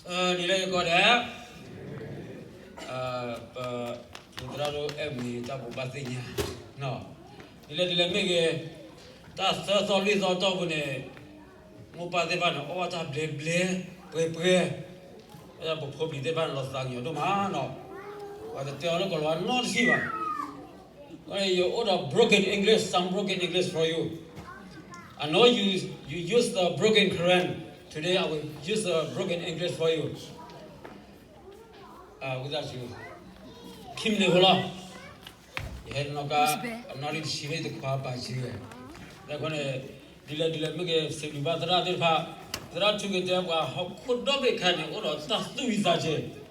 နံၤလၢယကီၢ်ဒဲး, ပ သရၣ်ဒိၣ်အဲၣ်မံၤတၢ်ဘိးဘၣ်သ့ၣ်ညါ, နံၤလၢဒ်လဲၣ်မ့ၢ်ဂ့ၤ, တၢ်သၢသီလွံၢ်သီတီၢ်ပူၤန့ၣ်, မိၢ်ပၢ်သ့ၣ်တဖၣ်န့ၣ် အီၣ်ဘၣ်တၢ်ဘျဲဘျဲ, ပှဲၤပှဲၤ, ပဖိပလံၤသ့ၣ်တဖၣ်န့ၣ် လီၤသးကညီၤဒိၣ်မးနီၤ, ပှၤတတဲအီၤလၢကီၢ်လၤဝါနီတထံၣ်ဘၣ်. ယအိၣ်ဒီး broken English, some broken English for you. I know you, you use the broken Karen. Today I will use the broken English for you. ဝံသးစူၤ, ခံမံးနံးဖိလီၤ. ယဟဲနီၢ်ကါ, အနီၢ်လံတဆံလၢယတခွါပာ်စံဝဲ, လၢခီန့ၣ်, ဒ်လဲၣ်ဒ်လဲၣ်မ့ၢ်ဂ့ၤ စံးဘျုးဘၣ်သရၣ်သ့ၣ်တဖၣ်, သရၣ်ထူက့ၤတဲပှၤဟီၣ်ခိၣ်ဒီဘ့ၣ်ခါန့ၣ် အိၣ်ဒီးတၢ်သူၣ်ဝံသးစဲၤ,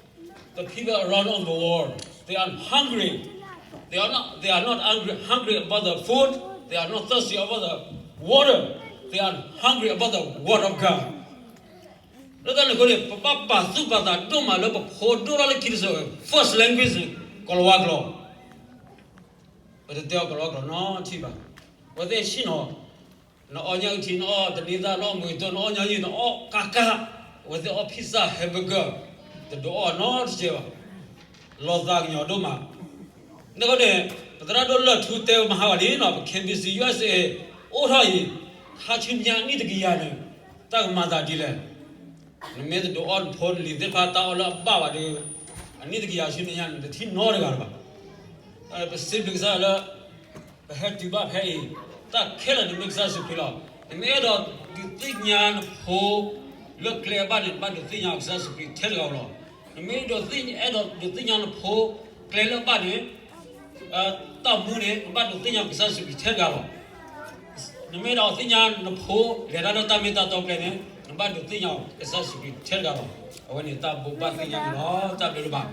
the people around of the world, they are hungry. They are not, they are not hungry, hungry about the food. They are not thirsty about the water. They are hungry about the word of God. လၢတၢ်န့ၣ်အဃိန့ၣ် ပဘၣ်ပာ်သူၣ်ပာ်သးဒိၣ်မးလၢပဖိဒိၣ်ထီၣ်လၢခံတစိၤ, first language န့ၣ် ကီၤလၤဝါကျိာ်, ပတတဲအီၤကီၤလၤဝါကျိာ်နီတထံၣ်ဘၣ်. အဝဲသ့ၣ်ဆ့ၣ်နီၤ, နအီၣ်ညၣ်အုၣ်ထံ နအီၣ်တနံၤသၣ် နအီၣ်မူၤကၠိ နအီၣ်ညီနုၢ် နအီၣ်ကါကါ, အဝဲသ့ၣ်အီၣ် pizza, hamburger, တဒိးအီၣ်နီတစဲးဘၣ်, လီၤသးကညီၤဒိၣ်မး. န့ၣ်အဃိန့ၣ်, ပသရၣ်ဒိၣ်လၢၢ်ထူတဲဝဲမဟါဂီၤလံနီၤ, ပ K B C U S A အိၣ်ထီၣ်အံၤ, ခါဆူညါအနံၣ်တကယၤန့ၣ်, တၢ်ကမၤသးဒ်လဲၣ်. နမ့ၢ်တဒိးအီၣ်နဖိနလံၤသ့ၣ်တဖၣ်တၢ်အီၣ်လၢအဘၣ်ဘၣ်ဒီး, အနံၣ်တကယၤဆူညါန့ၣ် နတထံၣ်နီတဂၤလၢၤဘၣ်. ပစံးဘျုးကစၢ်ယွၤလၢ ပဟဲတုၤဘၣ်ဖဲအံၤ, တၢ်ခဲလၢာ်န့ၣ်မ့ၢ်ကစၢ်ယ့ၣ်ၡူးခရံာ်လီၤ. နမ့ၢ်အဲၣ်ဒိးဒုးသ့ၣ်ညါနဖိ လၢကျဲအဘၣ်န့ၣ် နဘၣ်ဒုးသ့ၣ်ညါကစၢ်ယ့ၣ်ၡူးခရံာ်ထဲတဂၤဧိၤလီၤ. နမ့ၢ်အဲၣ်ဒိးဒုးသ့ၣ်ညါနဖိ ကျဲလၢအဘၣ်န့ၣ်, တၢ်မူန့ၣ် နဘၣ်ဒုးသ့ၣ်ညါကစၢ်ယ့ၣ်ၡူးခရံာ်ထဲတဂၤလီၤ. နမ့ၢ်အဲၣ်ဒိးသ့ၣ်ညါနဖိ လဲၤတၢ်လၢတၢ်မ့ၢ်တၢ်တီကျဲန့ၣ်, နဘၣ်ဒုးသ့ၣ်ညါကစၢ်ယ့ၣ်ၡူးခရံာ်ထဲတဂၤလီၤ. အဝဲန့ၣ်တၢ်ဘိးဘၣ်သ့ၣ်ညါန့ၣ်လီၤ. တၢ်ဘျုးဒိၣ်မး. တၢ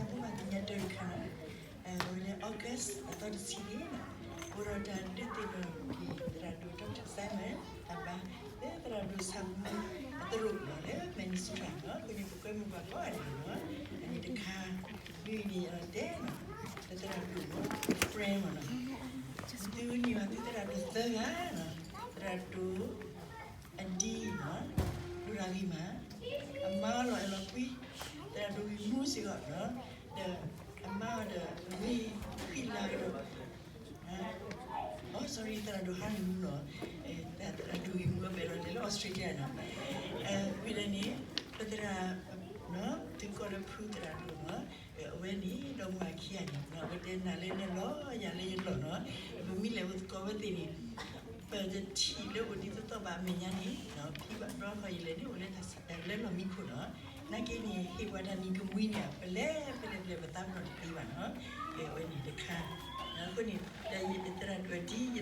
်ဘိးဘၣ်သ့ၣ်ညါတခါ, အဝဲလၢ August အသီတဆံန့ၣ်, အိၣ်ဒီးတၢ်ဒုးသ့ၣ်နီၣ်က့ၤ သရၣ်ဒိၣ် Doctor Simon အပၢ်, လၢသရၣ်ဒိၣ်ဆၣ်မူအသရိာ်လီၤ လၢ Minnesota လီၤ. အဃိန့ၣ် ပကွဲမုာ်ပှၤကိးဂၤဒဲးလီၤ. အန့ၣ်တခါ, မ့ၢ်န့ၣ်အတဲနီၤ, လၢသရၣ်ဒိၣ်လီၤ, friend မ့ၢ်နီၤ, သုန့ၢ်ဘၣ်သုသရၣ်ဒိၣ်သၢဂၤနီၤ, သရၣ်ဒိၣ် အဒံနီၤ, ဒိၣ်တၢ်ဂ့ၤမး, အမါလီၤအဲၣ်လီၤကွံ, သရၣ်ဒိၣ်ဂ့ၢ်မူစ့ၢ်ကီးနီၤ, ဒီးအမါဒီးဂ့ၤကွံလၢဒီး, အိ sorry, သရၣ်ဒိၣ်ဟါန့ၣ်မူနီၤ, သရၣ်ဒိၣ်ဂ့ၢ်မူအမဲာ်လီၤလဲၤလၢ Australia နီၤ, ဝံၤဒီးန့ၣ်, ပသရၣ်, သုကိးလၢဖုသရၣ်ဒိၣ်နီၤ, အဝဲန့ၣ် ဒီမါဝၤခံဂၤန့ၣ်, အဝဲတဲနၤလၢနလီၤယၤလၢယလီၤနီၤ, ပမ့ၢ်လဲၤအိၣ်သကိးဝဲသ့ၣ်န့ၣ် ပတထံၣ်လၢအိၣ်ဒ်သိးသိးဘၣ်အမဲာ်ညါန့ၣ်, ဖံဘၣ်ဘျီဃီယလဲၤန့ၣ် အိၣ်လၢလီၢ်မံခိၣ်နီၤ, နာ်က့န့ၣ် ဟ့ၣ်ပှၤတၢ်နံၤကမှံန့ၣ် ပလဲၤဖဲလဲၣ်ဖဲလဲၣ်ပသးပ့ၤနီၣ်တသ့ဘၣ်နီၤ, အဝဲန့ၣ်တခါ, အဃိန့ၣ်, သရၣ်ဒိၣ်ဒ်, ပသရၣ်ဒိၣ်ဒီး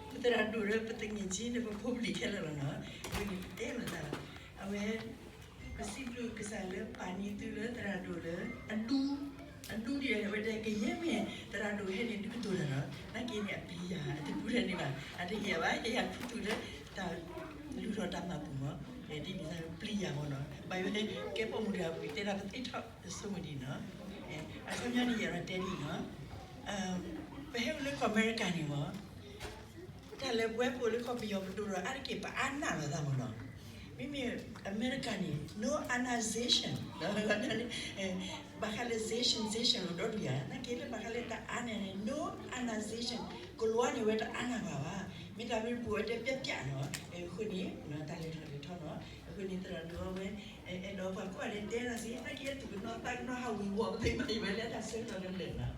ပသူၣ်ကညီၤက့ၤန့ၣ် ပဖိပလံၤခဲလၢာ်လီၤနီၤ, အဝဲန့ၣ်ပတဲမၤသးလီၤ, အဝဲ ပစံးဘျုးကစၢ်လၢပာ်န့ၢ်သုလၢသရၣ်ဒိၣ်လၢအဒူ, အဒူဒ်လဲၣ် အဝဲတဲကယဲၢ်မ့ၢ် သရၣ်ဒိၣ်ဟဲန့ၣ်ဒုးကတိၤတၢ်နီၤ, နာ်က့န့ၣ်အပျံၤယၤ အတဒူတၢ်န့ၣ်ဘၣ်, အတဟ့ၣ်ယၤဘၣ် ဟ့ၣ်ယၤခူသူၣ်လၢတၢ်လုၢ်ထီၣ်တၢ်မၤပူၤမး, ဒ်န့ၣ်ပျံၤယၤမးနီၤ, ဘၣ်ယိၣ်ဟဲကဲပိာ်မုၣ်တဂၤပူၤ တဲဒၣ်ပသ့ၣ်ထီၣ်ဆိကမိၣ်ဒ်နီၤ, အခီပညီန့ၣ် ယအဲၣ်ဒိးတဲဒ်နီၤ, ပဟဲအိၣ်လၢကီၢ်အမဲရကၤန့ၣ်မး တၢ်လၢပဝဲပအိၣ်လၢကီၢ်ပယီၤပဒိၣ်ဒီးအါတက့ၢ်ပအါနာ်လီၤသးမးနီၤ, မ့မ့ၢ်အမဲရကၤန့ၣ် no honor station, ဘၣ်ဃးလၢ station, station အိၣ်ဒီဒူၣ်ယၤ, နာ်က့လၢဘၣ်ဃးလၢတၢ်အါန့ၣ်န့ၣ် no honor station, ကီၤလၤဝါန့ၣ်ဝဲတအါနာ်ဘၣ်ဘၣ်, မ့ၢ်တၢ်မ့ၢ်တပူၤဝဲတဲပျးပျးနီၤ, အဃိန့ၣ် တၢ်လဲၤထီၣ်လဲၤထီနီၤ, အဃိန့ၣ်သရၣ်ဒိၣ်အဝဲ အဲၣ်ဒိးပှၤကိးဂၤဒဲးတဲလီၤစ့ၢ် နာ်က့သူၣ်ကနီၤသးကနီၤဟးဝံၤဝီၤပသ့ၣ်မးအံၤဝဲလၢတၢ်ဆၢကတီၢ်လၢလၢာ်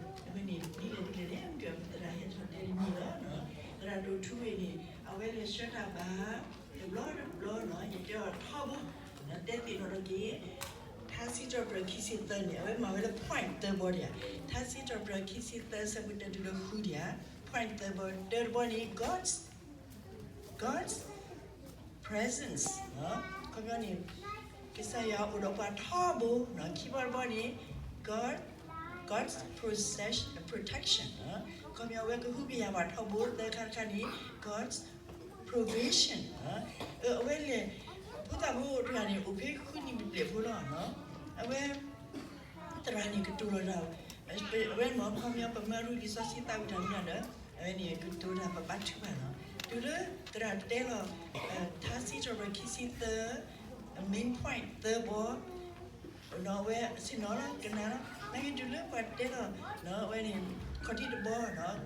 နီၤ, အဃိန့ၣ် ဒ်လဲၣ်ဒ်လဲၣ်န့ၣ် ကသရၣ်ဟဲထီၣ်တဲတမံၤလီၤ, သရၣ်ဒိၣ်ထူဝ့ၣ်န့ၣ် အဝဲလဲၤဆှၢတၢ်ဘၣ် တဘျီတဘျီနီၤ ယတဲအီၤထီဘိ တဲသ့ၣ်နီၣ်ထီၣ်က့ၤ ထါစံးထီၣ်ပတြၢၤခံဆံသၢန့ၣ် အဝဲမၤဝဲလၢ point သၢဘီဒံးဧါ, ထါစံးထီၣ်ပတြၢၤခံဆံသၢဆၢဖိတၢတုၤလၢဃုဒံးဧါ, point သၢဘီ, တၢတဘီန့ၣ် God's God's presence ခီပညီန့ၣ် ကစၢ်ယွၤအိၣ်ဒီးပှၤထီဘိ, ခံဘီတဘီန့ၣ် God, God's protection, ခီပညီအဝဲကဟုကယာ်ပှၤထီဘိ, သၢခါတခါန့ၣ် God's provision, အဝဲလဲၤ ဖိသၣ်ဖိတဂၤန့ၣ် အိၣ်ဖဲဃုနံၣ်ဘျဲၣ်ဖိလီၤ, အဝဲ သရၣ်န့ၣ်ကတိၤလီၤတၢ် အဝဲမ့ၢ်ခီပညီ ပမၢရူလံာ်စီဆှံသးဝံၣ်တၢ်မနုၤဒီး အဝဲန့ၣ်ကတိၤတၢ်ပဘါထုကဖၣ်လီၤ. တုၤလၢသရၣ်တဲလီၤ ထါစံးထီၣ်ပတြၢၤခံဆံသၢ main point သၢဘီ အဝဲဆ့ၣ်နီၤလီၤ ကနၣ်လီၤ နာ်က့တုၤလၢပှၤတဲလီၤ အဝဲန့ၣ် ခီၣ်ထံးတဘီ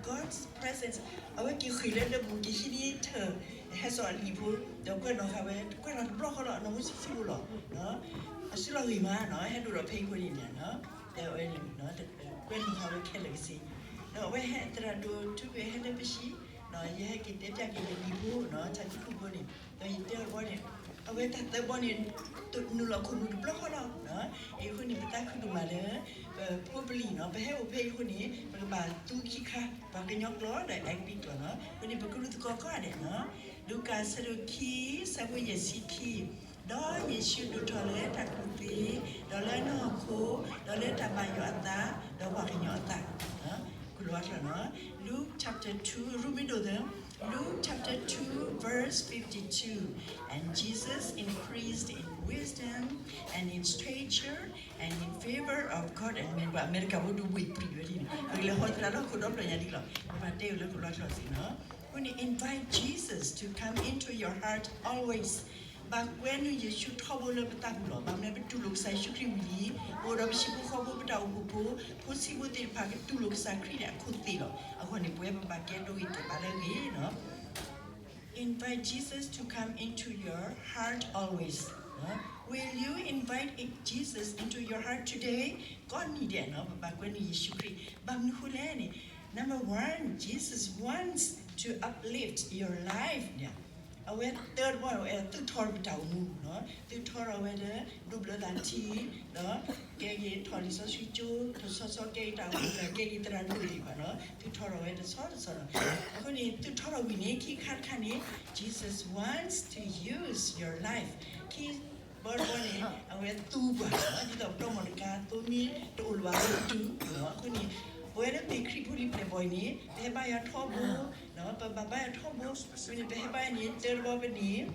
God's presence အဝဲက့ၤဃ့ၢ်လၢလၢပူၤ က့ၤဟံးန့ၢ်ထၢၣ် ဟဲစိာ်အလံာ်ဖိ ဒီးကွဲးနီၣ်ဃာ်ဝဲ ကွဲးနီၣ်တဘျီဃီလီၤ နီၢ်မူဆံးဆံးဖိလီၤ အစုလီၢ်ဂ့ၤမး ဟဲဒိၣ်ဒီးဖဲအံၤအဃိန့ၣ်န့ၣ် အဝဲန့ၣ် ကွဲးနီၣ်ဃာ်ဝဲခဲလၢာ်ကစ့ၢ် ဒီးအဝဲဟဲသရၣ်ဒိၣ်ထူဝဲဟဲလၢပဟံၣ် ယဟဲက့ၤတဲပျၢ်က့ၤယလံာ်ဖိ ဆၢထံခူၣ်ဖိန့ၣ် ဒီးယတဲအီၤတဘျီန့ၣ် အဝဲတၢ်သၢဘီန့ၣ် နုာ်လီၤခိၣ်နူာ်တဘျီဃီလီၤ အဃိန့ၣ် ပသးခုဒိၣ်မးလၢ ပဖိပလံၤနီၤ ပဟဲအိၣ်ဖဲအံၤအဃိန့ၣ် ပကဘၣ်သူခံခါ ပှၤကညီကျိာ်ဒီး Arabic ကျိာ်နီၤ အဃိန့ၣ် ပကရူၢ်သကိးကိးဂၤဒဲးနီၤ လူၤကၣ်အဆၢဒိၣ်ခံ ဆၢဖိယဲၢ်ဆံခံ ဒီးယ့ၣ်ၡူးဒိၣ်ထီၣ်လၢတၢ်ကူၣ်သ့, ဒီးလၢအနီၢ်ခိ, ဒီးလၢတၢ်ဘၣ်ယွၤအသး, ဒီးပှၤကညီအသး, ကလီၤဝါကျိာ်နီၤ, Luke chapter two, ရူမ့ဒိၣ်သၢ, Luke chapter two, verse fifty-two, And Jesus increased in wisdom and in stature and in favor of God and men. ပှၤအမဲရကၤဖိဒုးဝ့ၢ်ပှံၤဝဲဒ်န့ၣ် ပကလဲၤဟီသရၣ်လၢဟီၣ်ခိၣ်ဒီဖျၢၣ်ညါဒ်လီၤ, ပဘၣ်တဲအီၤလၢကလီၤဝါကျိာ်စ့ၢ်နီၤ. အဃိန့ၣ် invite Jesus to come into your heart always. ဘၣ်ကွဲနုာ်ယ့ၣ်ၡူးထီဘိလၢပသးပူၤလီၤ. ဘၣ်မနုၤလဲၣ် ပတူၢ်လိာ်ကစၢ်ယ့ၣ်ၡူးခရံာ်ဝံၤလံ, ပအိၣ်ဒီးပဟံၣ်ဖိဃီဖိ ပတၢ်အိၣ်ဖှိၣ်ဖိ, ဖိဆံးဖိသ့ၣ်တဖၣ် ကတူၢ်လိာ်ကစၢ်ခရံာ်န့ၣ် အခိၣ်သ့ၣ်လီၤ. အဃိန့ၣ် ပဝဲပဘၣ်ကဲဒိဂ့ၤတဲာ်ဘၣ်လၢအဂ့ၤနီၤ. Invite Jesus to come into your heart always. Will you invite Jesus into your heart today? ကိးနံၤဒဲးနီၤ ပဘၣ်ကွဲနုာ်ယ့ၣ်ၡူးခရံာ်. ဘၣ်မနုၤဃိလဲၣ်န့ၣ် Number one, Jesus wants to uplift your life. အဝဲတၢတဘီန့ၣ် အဝဲသုးထီထီၣ်ပတၢ်အိၣ်မူနီၤ, သုးထီထီၣ်ဝဲလၢ ဒိးဘျၢသးထံ, ဒီးကဲက့ၤထီၣ်လံာ်စီဆှံကၠိ, တဆီဆီကဲက့ၤတၢ်အိၣ်မူ, ကဲက့ၤသရၣ်ဒိၣ်သ့ၣ်တဖၣ်နီၤ, သုးထီထီၣ်ဝဲတဆီတဆီဒီး အဃိန့ၣ် သုးထီထီၣ်ဝံၤန့ၣ် ခံခါတခါန့ၣ် Jesus wants to use your life. ခံဘီတဘီန့ၣ် အဝဲသူပှၤ, ဒ်သိးပတီၢ်မီၣ်တကါ သိမ့ၢ်တအိၣ်လၢၤဘၣ် အဝဲသူ, အဃိန့ၣ် ပဝဲလၢမ့ၢ်ခရံာ်ဖိလံၤပျဲၢ်ဘီအံၤန့ၣ် ပဟဲဘါယွၤထီဘိ, ပဘၣ်ဘါယွၤထီဘိ, အဃိန့ၣ် ပဟဲဘါယွၤန့ၣ် တၢတဘီပန့ၣ်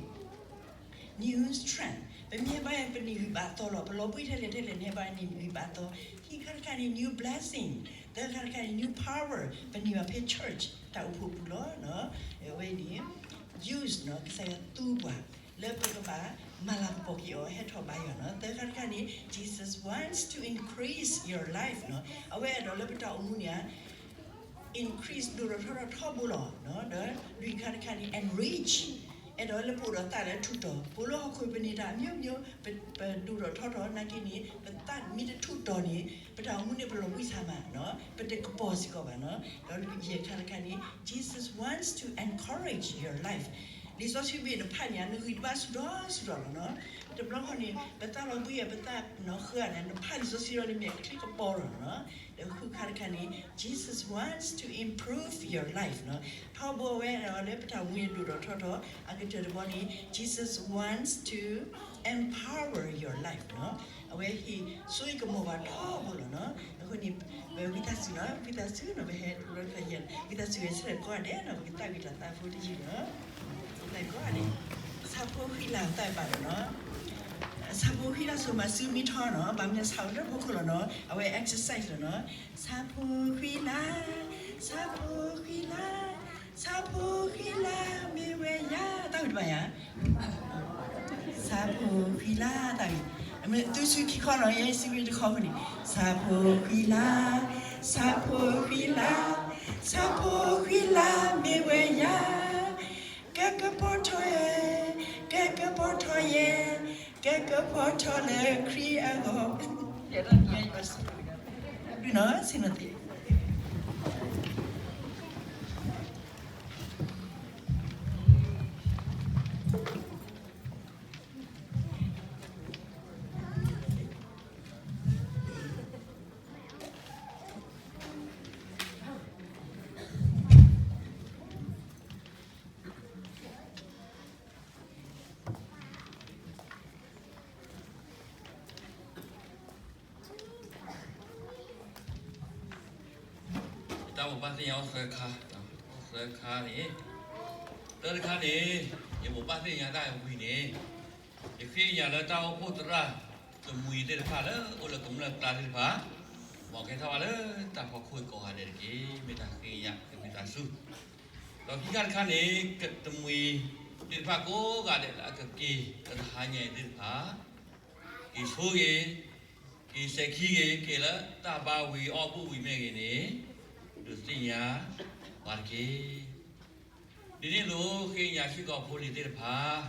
new strength, ပမ့ၢ်ဟဲဘါယွၤန့ၣ် ပန့ၢ်ဂံၢ်ဘါအသီလီၤ. ပလီၤဘှံးထဲလဲၣ်ထဲလဲၣ်န့ၣ် ဟဲဘါယွၤန့ၣ် န့ၢ်ဂံၢ်ဘါအသီ. ခံခါတခါန့ၣ် new blessing, သၢခါတခါန့ၣ် new power, ပန့ၢ်ဘၣ်ဖဲ church တၢ်အိၣ်ဖှိၣ်ပူၤလီၤ. အဝဲန့ၣ် use နီၤ ကစၢ်ယွၤသူပှၤ လၢပကဘၣ်မၤလၤကပီၤက့ၤအီၤ ဟဲထီၣ်ဘါယွၤနီၤ. သၢခါတခါန့ၣ် Jesus wants to increase your life နီၤ. အဝဲအဲၣ်ဒိးလၢပတၢ်အိၣ်မူန့ၣ် increase ဒိၣ်ထီၣ်ထီထီၣ်ထီဘိလီၤ. ဒီးလွံၢ်ခါတခါန့ၣ် enrich, အဲၣ်ဒိးလၢပအိၣ်ဒီးသးလၢထူးတီၤ, ပအိၣ်လၢဟီၣ်ခိၣ်ပန့ၢ်တၢ်အမျိုးမျိုး, ပဒိၣ်ထီၣ်ထီထီၣ်နာ်က့န့ၣ် ပသးမ့ၢ်တထူးတီၤန့ၣ် ပတၢ်အိၣ်မူန့ၣ်ပလီၤဘှံးဆါမး, ပတကပီၤစ့ၢ်ကီးဘၣ်နီၤ. ဒီးယဲၢ်ခါတခါန့ၣ် Jesus wants to encourage your life. လံာ်စီဆှံဘ့ၣ်နဖးန့ၣ် နဂံၢ်တဘါဆူၣ်ထီၣ်ဆူၣ်ထီၣ်လီၤနီၤ. တဘျီဃီန့ၣ် ပသးလီၤဘှံး ပသးနီၣ်ဃၢၤန့ၣ် နဖးလံာ်စီဆှံဒီးနမဲာ်ချံကပီၤလီၤနီၤ. ဒီးဃုခါတခါန့ၣ် Jesus wants to improve your life နီၤ. ထီဘိအဝဲဒီးလၢပတၢ်အိၣ်မူန့ၣ်ဒိၣ်ထီၣ်ထီထီၣ် အကတၢၢ်တဘီန့ၣ် Jesus wants to empower your life နီၤ. အဝဲဟ့ၣ်စိကမီၤဘၣ်ထီဘိလီၤနီၤ. အဃိန့ၣ် ပဝံသးစူၤနီၤ ဝံသးစူၤနီၤ ပဟဲလီၤတဖျၢၣ်ယဲၢ် ဝံသးစူၤဝဲဆၢကိးဂၤဒဲးနီၤ ပကသးဝံၣ်တၢ်သးဖိတယုၢ်နီၤ. သးကိးဂၤဒဲး ဆၣ်ဖိဃံလၤသးဘၣ်ဒီးနီၤ. ဆၣ်ဖိဃံလၤစိၤမးစုမံထီနီၤ ဘၣ်မနုၤဆၣ်အိၣ်လၢဟီၣ်ခိၣ်လီၤနီၤ အဝဲ exercise လီၤနီၤ. ဆၣ်ဖိဃံလၤ ဆၣ်ဖိဃံလၤ ဆၣ်ဖိဃံလၤမ့ၢ်ဝဲယၤ သးဝံၣ်တဘၣ်ယၤ ဆၣ်ဖိဃံလၤသးဝံၣ် အမ့ၢ်သုစုခံခီနီၤ ယဲစုဝံၣ်တခီဃိန့ၣ် ဆၣ်ဖိဃံလၤ ဆၣ်ဖိဃံလၤ ဆၣ်ဖိဃံလၤမ့ၢ်ဝဲယၤ ကကပီၤထီၣ်ယဲ ကကပီၤထီၣ်ယဲ ကကပီၤထီၣ်လၢခရံာ်အဂီၢ် နီၤ ဆ့ၣ်နီၤသ့ တၢ်ဘိးဘၣ်သ့ၣ်ညါအိၣ်သၢခါ, အိၣ်သၢခါန့ၣ်, တၢ်တခါန့ၣ်, ယဘိးဘၣ်သ့ၣ်ညါတၢ်ဝံၤန့ၣ်, ယဃ့ကညးလၢတၢ်အိၣ်ဖှိၣ်သရၣ်သမူသ့ၣ်တဖၣ်လၢအိၣ်လၢကမျၢၢ်ကျါသ့ၣ်တဖၣ်, မ်ကဟဲထီၣ်ဘၣ်လၢတၢ်ဖီခိၣ်ကိးဂၤဒဲးတက့ၢ်. မ့ၢ်တၢ်ဃ့ကညးဃ့ဝံသးစူၤ, ဒီးခံခါတခါန့ၣ် ကတမှံၤသ့ၣ်တဖၣ်ကိးဂၤဒဲးလၢအကက့ၤလၢတဟါညါအံၤသ့ၣ်တဖၣ် က့ၤဆိဂ့ၤ, က့ၤဆဲးခံဂ့ၤ, က့ၤလၢတၢ်ဘါဝံၤအီၣ်ဘူၣ်ဝံၤမ့ၢ်ဂ့ၤန့ၣ်, ဒုးသ့ၣ်ညါပှၤတက့ၢ်. ဒ်န့ၣ်အသိး ဃ့ကညးစ့ၢ်ကီးဖိလံၤသ့ၣ်တဖၣ်,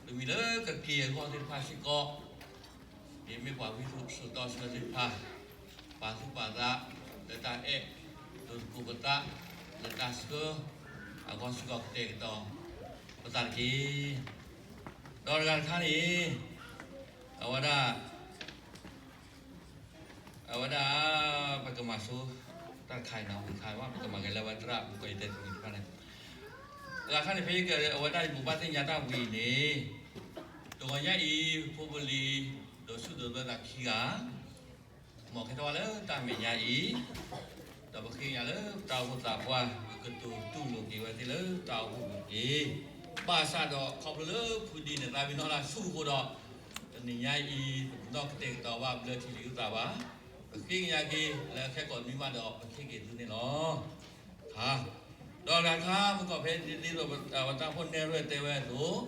ပမ့ၢ်လၢကက့ၤအဂီၢ်သ့ၣ်တဖၣ်စ့ၢ်ကီး, ဒ်မ့ၢ်ပှၤဝံစိာ်တီဆှၢသ့ၣ်တဖၣ်, ပာ်သူၣ်ပာ်သးလၢတၢ်အဲၣ်, ဒိးသကိးပသးလၢတၢ်ဆှၢအဂီၢ်စ့ၢ်ကီး ကတဲာ်ကတီၤပသးတက့ၢ်. ဒီးတဂၤတခါန့ၣ်, အဝဲဒၣ် အဝဲဒၣ် ပကမၤဆိ တၢ်တခါအံၤနီၤ ဝံၤခါဘၣ် ပကမၤကလဲၤဝဲသရၣ်ပူၤကီးယတဲတမံၤတဖၣ်န့ၣ်, အဂၤတခါန့ၣ် ဖဲအဝဲဒၣ်ယဘိးဘၣ်သ့ၣ်ညါတၢ်ဝံၤအံၤန့ၣ်, တဂီၤညါအံၤ ဖိပလံၤ ဒိးဆူၣ်ဒိးဘျၢသးခံဂၤ မ်ကဟဲထီၣ်ဝဲလၢတၢ်မဲာ်ညါအံၤ, ဒီးပဃ့ကညးလၢတၢ်အိၣ်ဖှိၣ်သးပှၢ် ကကတိၤတူၢ်လိာ်က့ၤဝဲသ့ၣ်လၢတၢ်အိၣ်ဖှိၣ်ပူၤတက့ၢ်. ဘၣ်ဆၣ်ဒီးခီဖျိလၢဖုဒ့န့ၣ် သးပ့ၤနီၣ်တၢ်ဆူၣ်အဃိဒီး, တနံၤညါအံၤ ပနီၣ်ကတဲာ်ကတီၤဘၣ်ဘျၢထံလံာ်အိၣ်သးဘၣ်, ပဃ့ကညးက့ၤလၢခဲကိာ်နွံမးဒီး ပဃ့က့ၤသုန့ၣ်လီၤ. ဒီးတခါ မ့ၢ်ကီးဖဲဒ်သိးပတၢ်အိၣ်ဖှိၣ်နဲၣ်ရွဲၣ်တဲဝဲအသိး,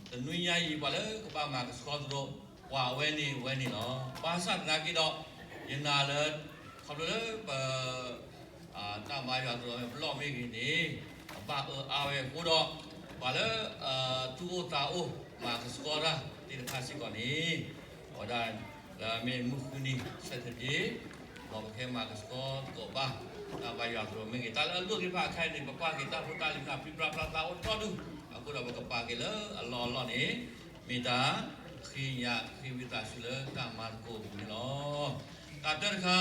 တနွံညါအံၤ ပှၤလၢကဘၣ်မၤကဆှီသရိာ် ပှၤအဝဲန့ၣ်ဝဲန့ၣ်လီၤ. ဘၣ်ဆၣ်သနာ်က့ဒီး, ယနာ်လၢ ခီဖျိလၢပ တၢ်ဘါယွၤသရိာ်မ့ၢ်ပလီၢ်မ့ၢ်ဂ့ၤန့ၣ်, အဘၣ်အၢအါဝဲအဃိဒီး, ပှၤလၢ သူၣ်အိၣ်သးအိၣ် မၤကဆှီတၢ်သ့ၣ်တဖၣ်စ့ၢ်ကီးန့ၣ်, အဝဲဒၣ် လၢမ့ၢ်မုၢ်ဃုနံၤ Saturday, မ်ပကဟဲမၤကဆှီသကိးဘၣ် တၢ်ဘါယွၤသရိာ်မ့ၢ်ဂ့ၤ, တၢ်လၢအလိၣ်သ့ၣ်တဖၣ်အခါအံၤန့ၣ် ပကွၢ်က့ၤတၢ်ဖိတၢ်လံၤမ့ၢ်ပြံပြါပြါသးအိၣ်ထီၣ်ဒူၣ်, အဃိဒီးပကပာ်က့ၤလၢအလီၢ်အလီၢ်န့ၣ်, မ့ၢ်တၢ်ဃ့ကညးဃ့ဝံသးစူၤလၢတၢ်မၤသကိးအပူၤန့ၣ်လီၤ. တၢ်တၢတခါ,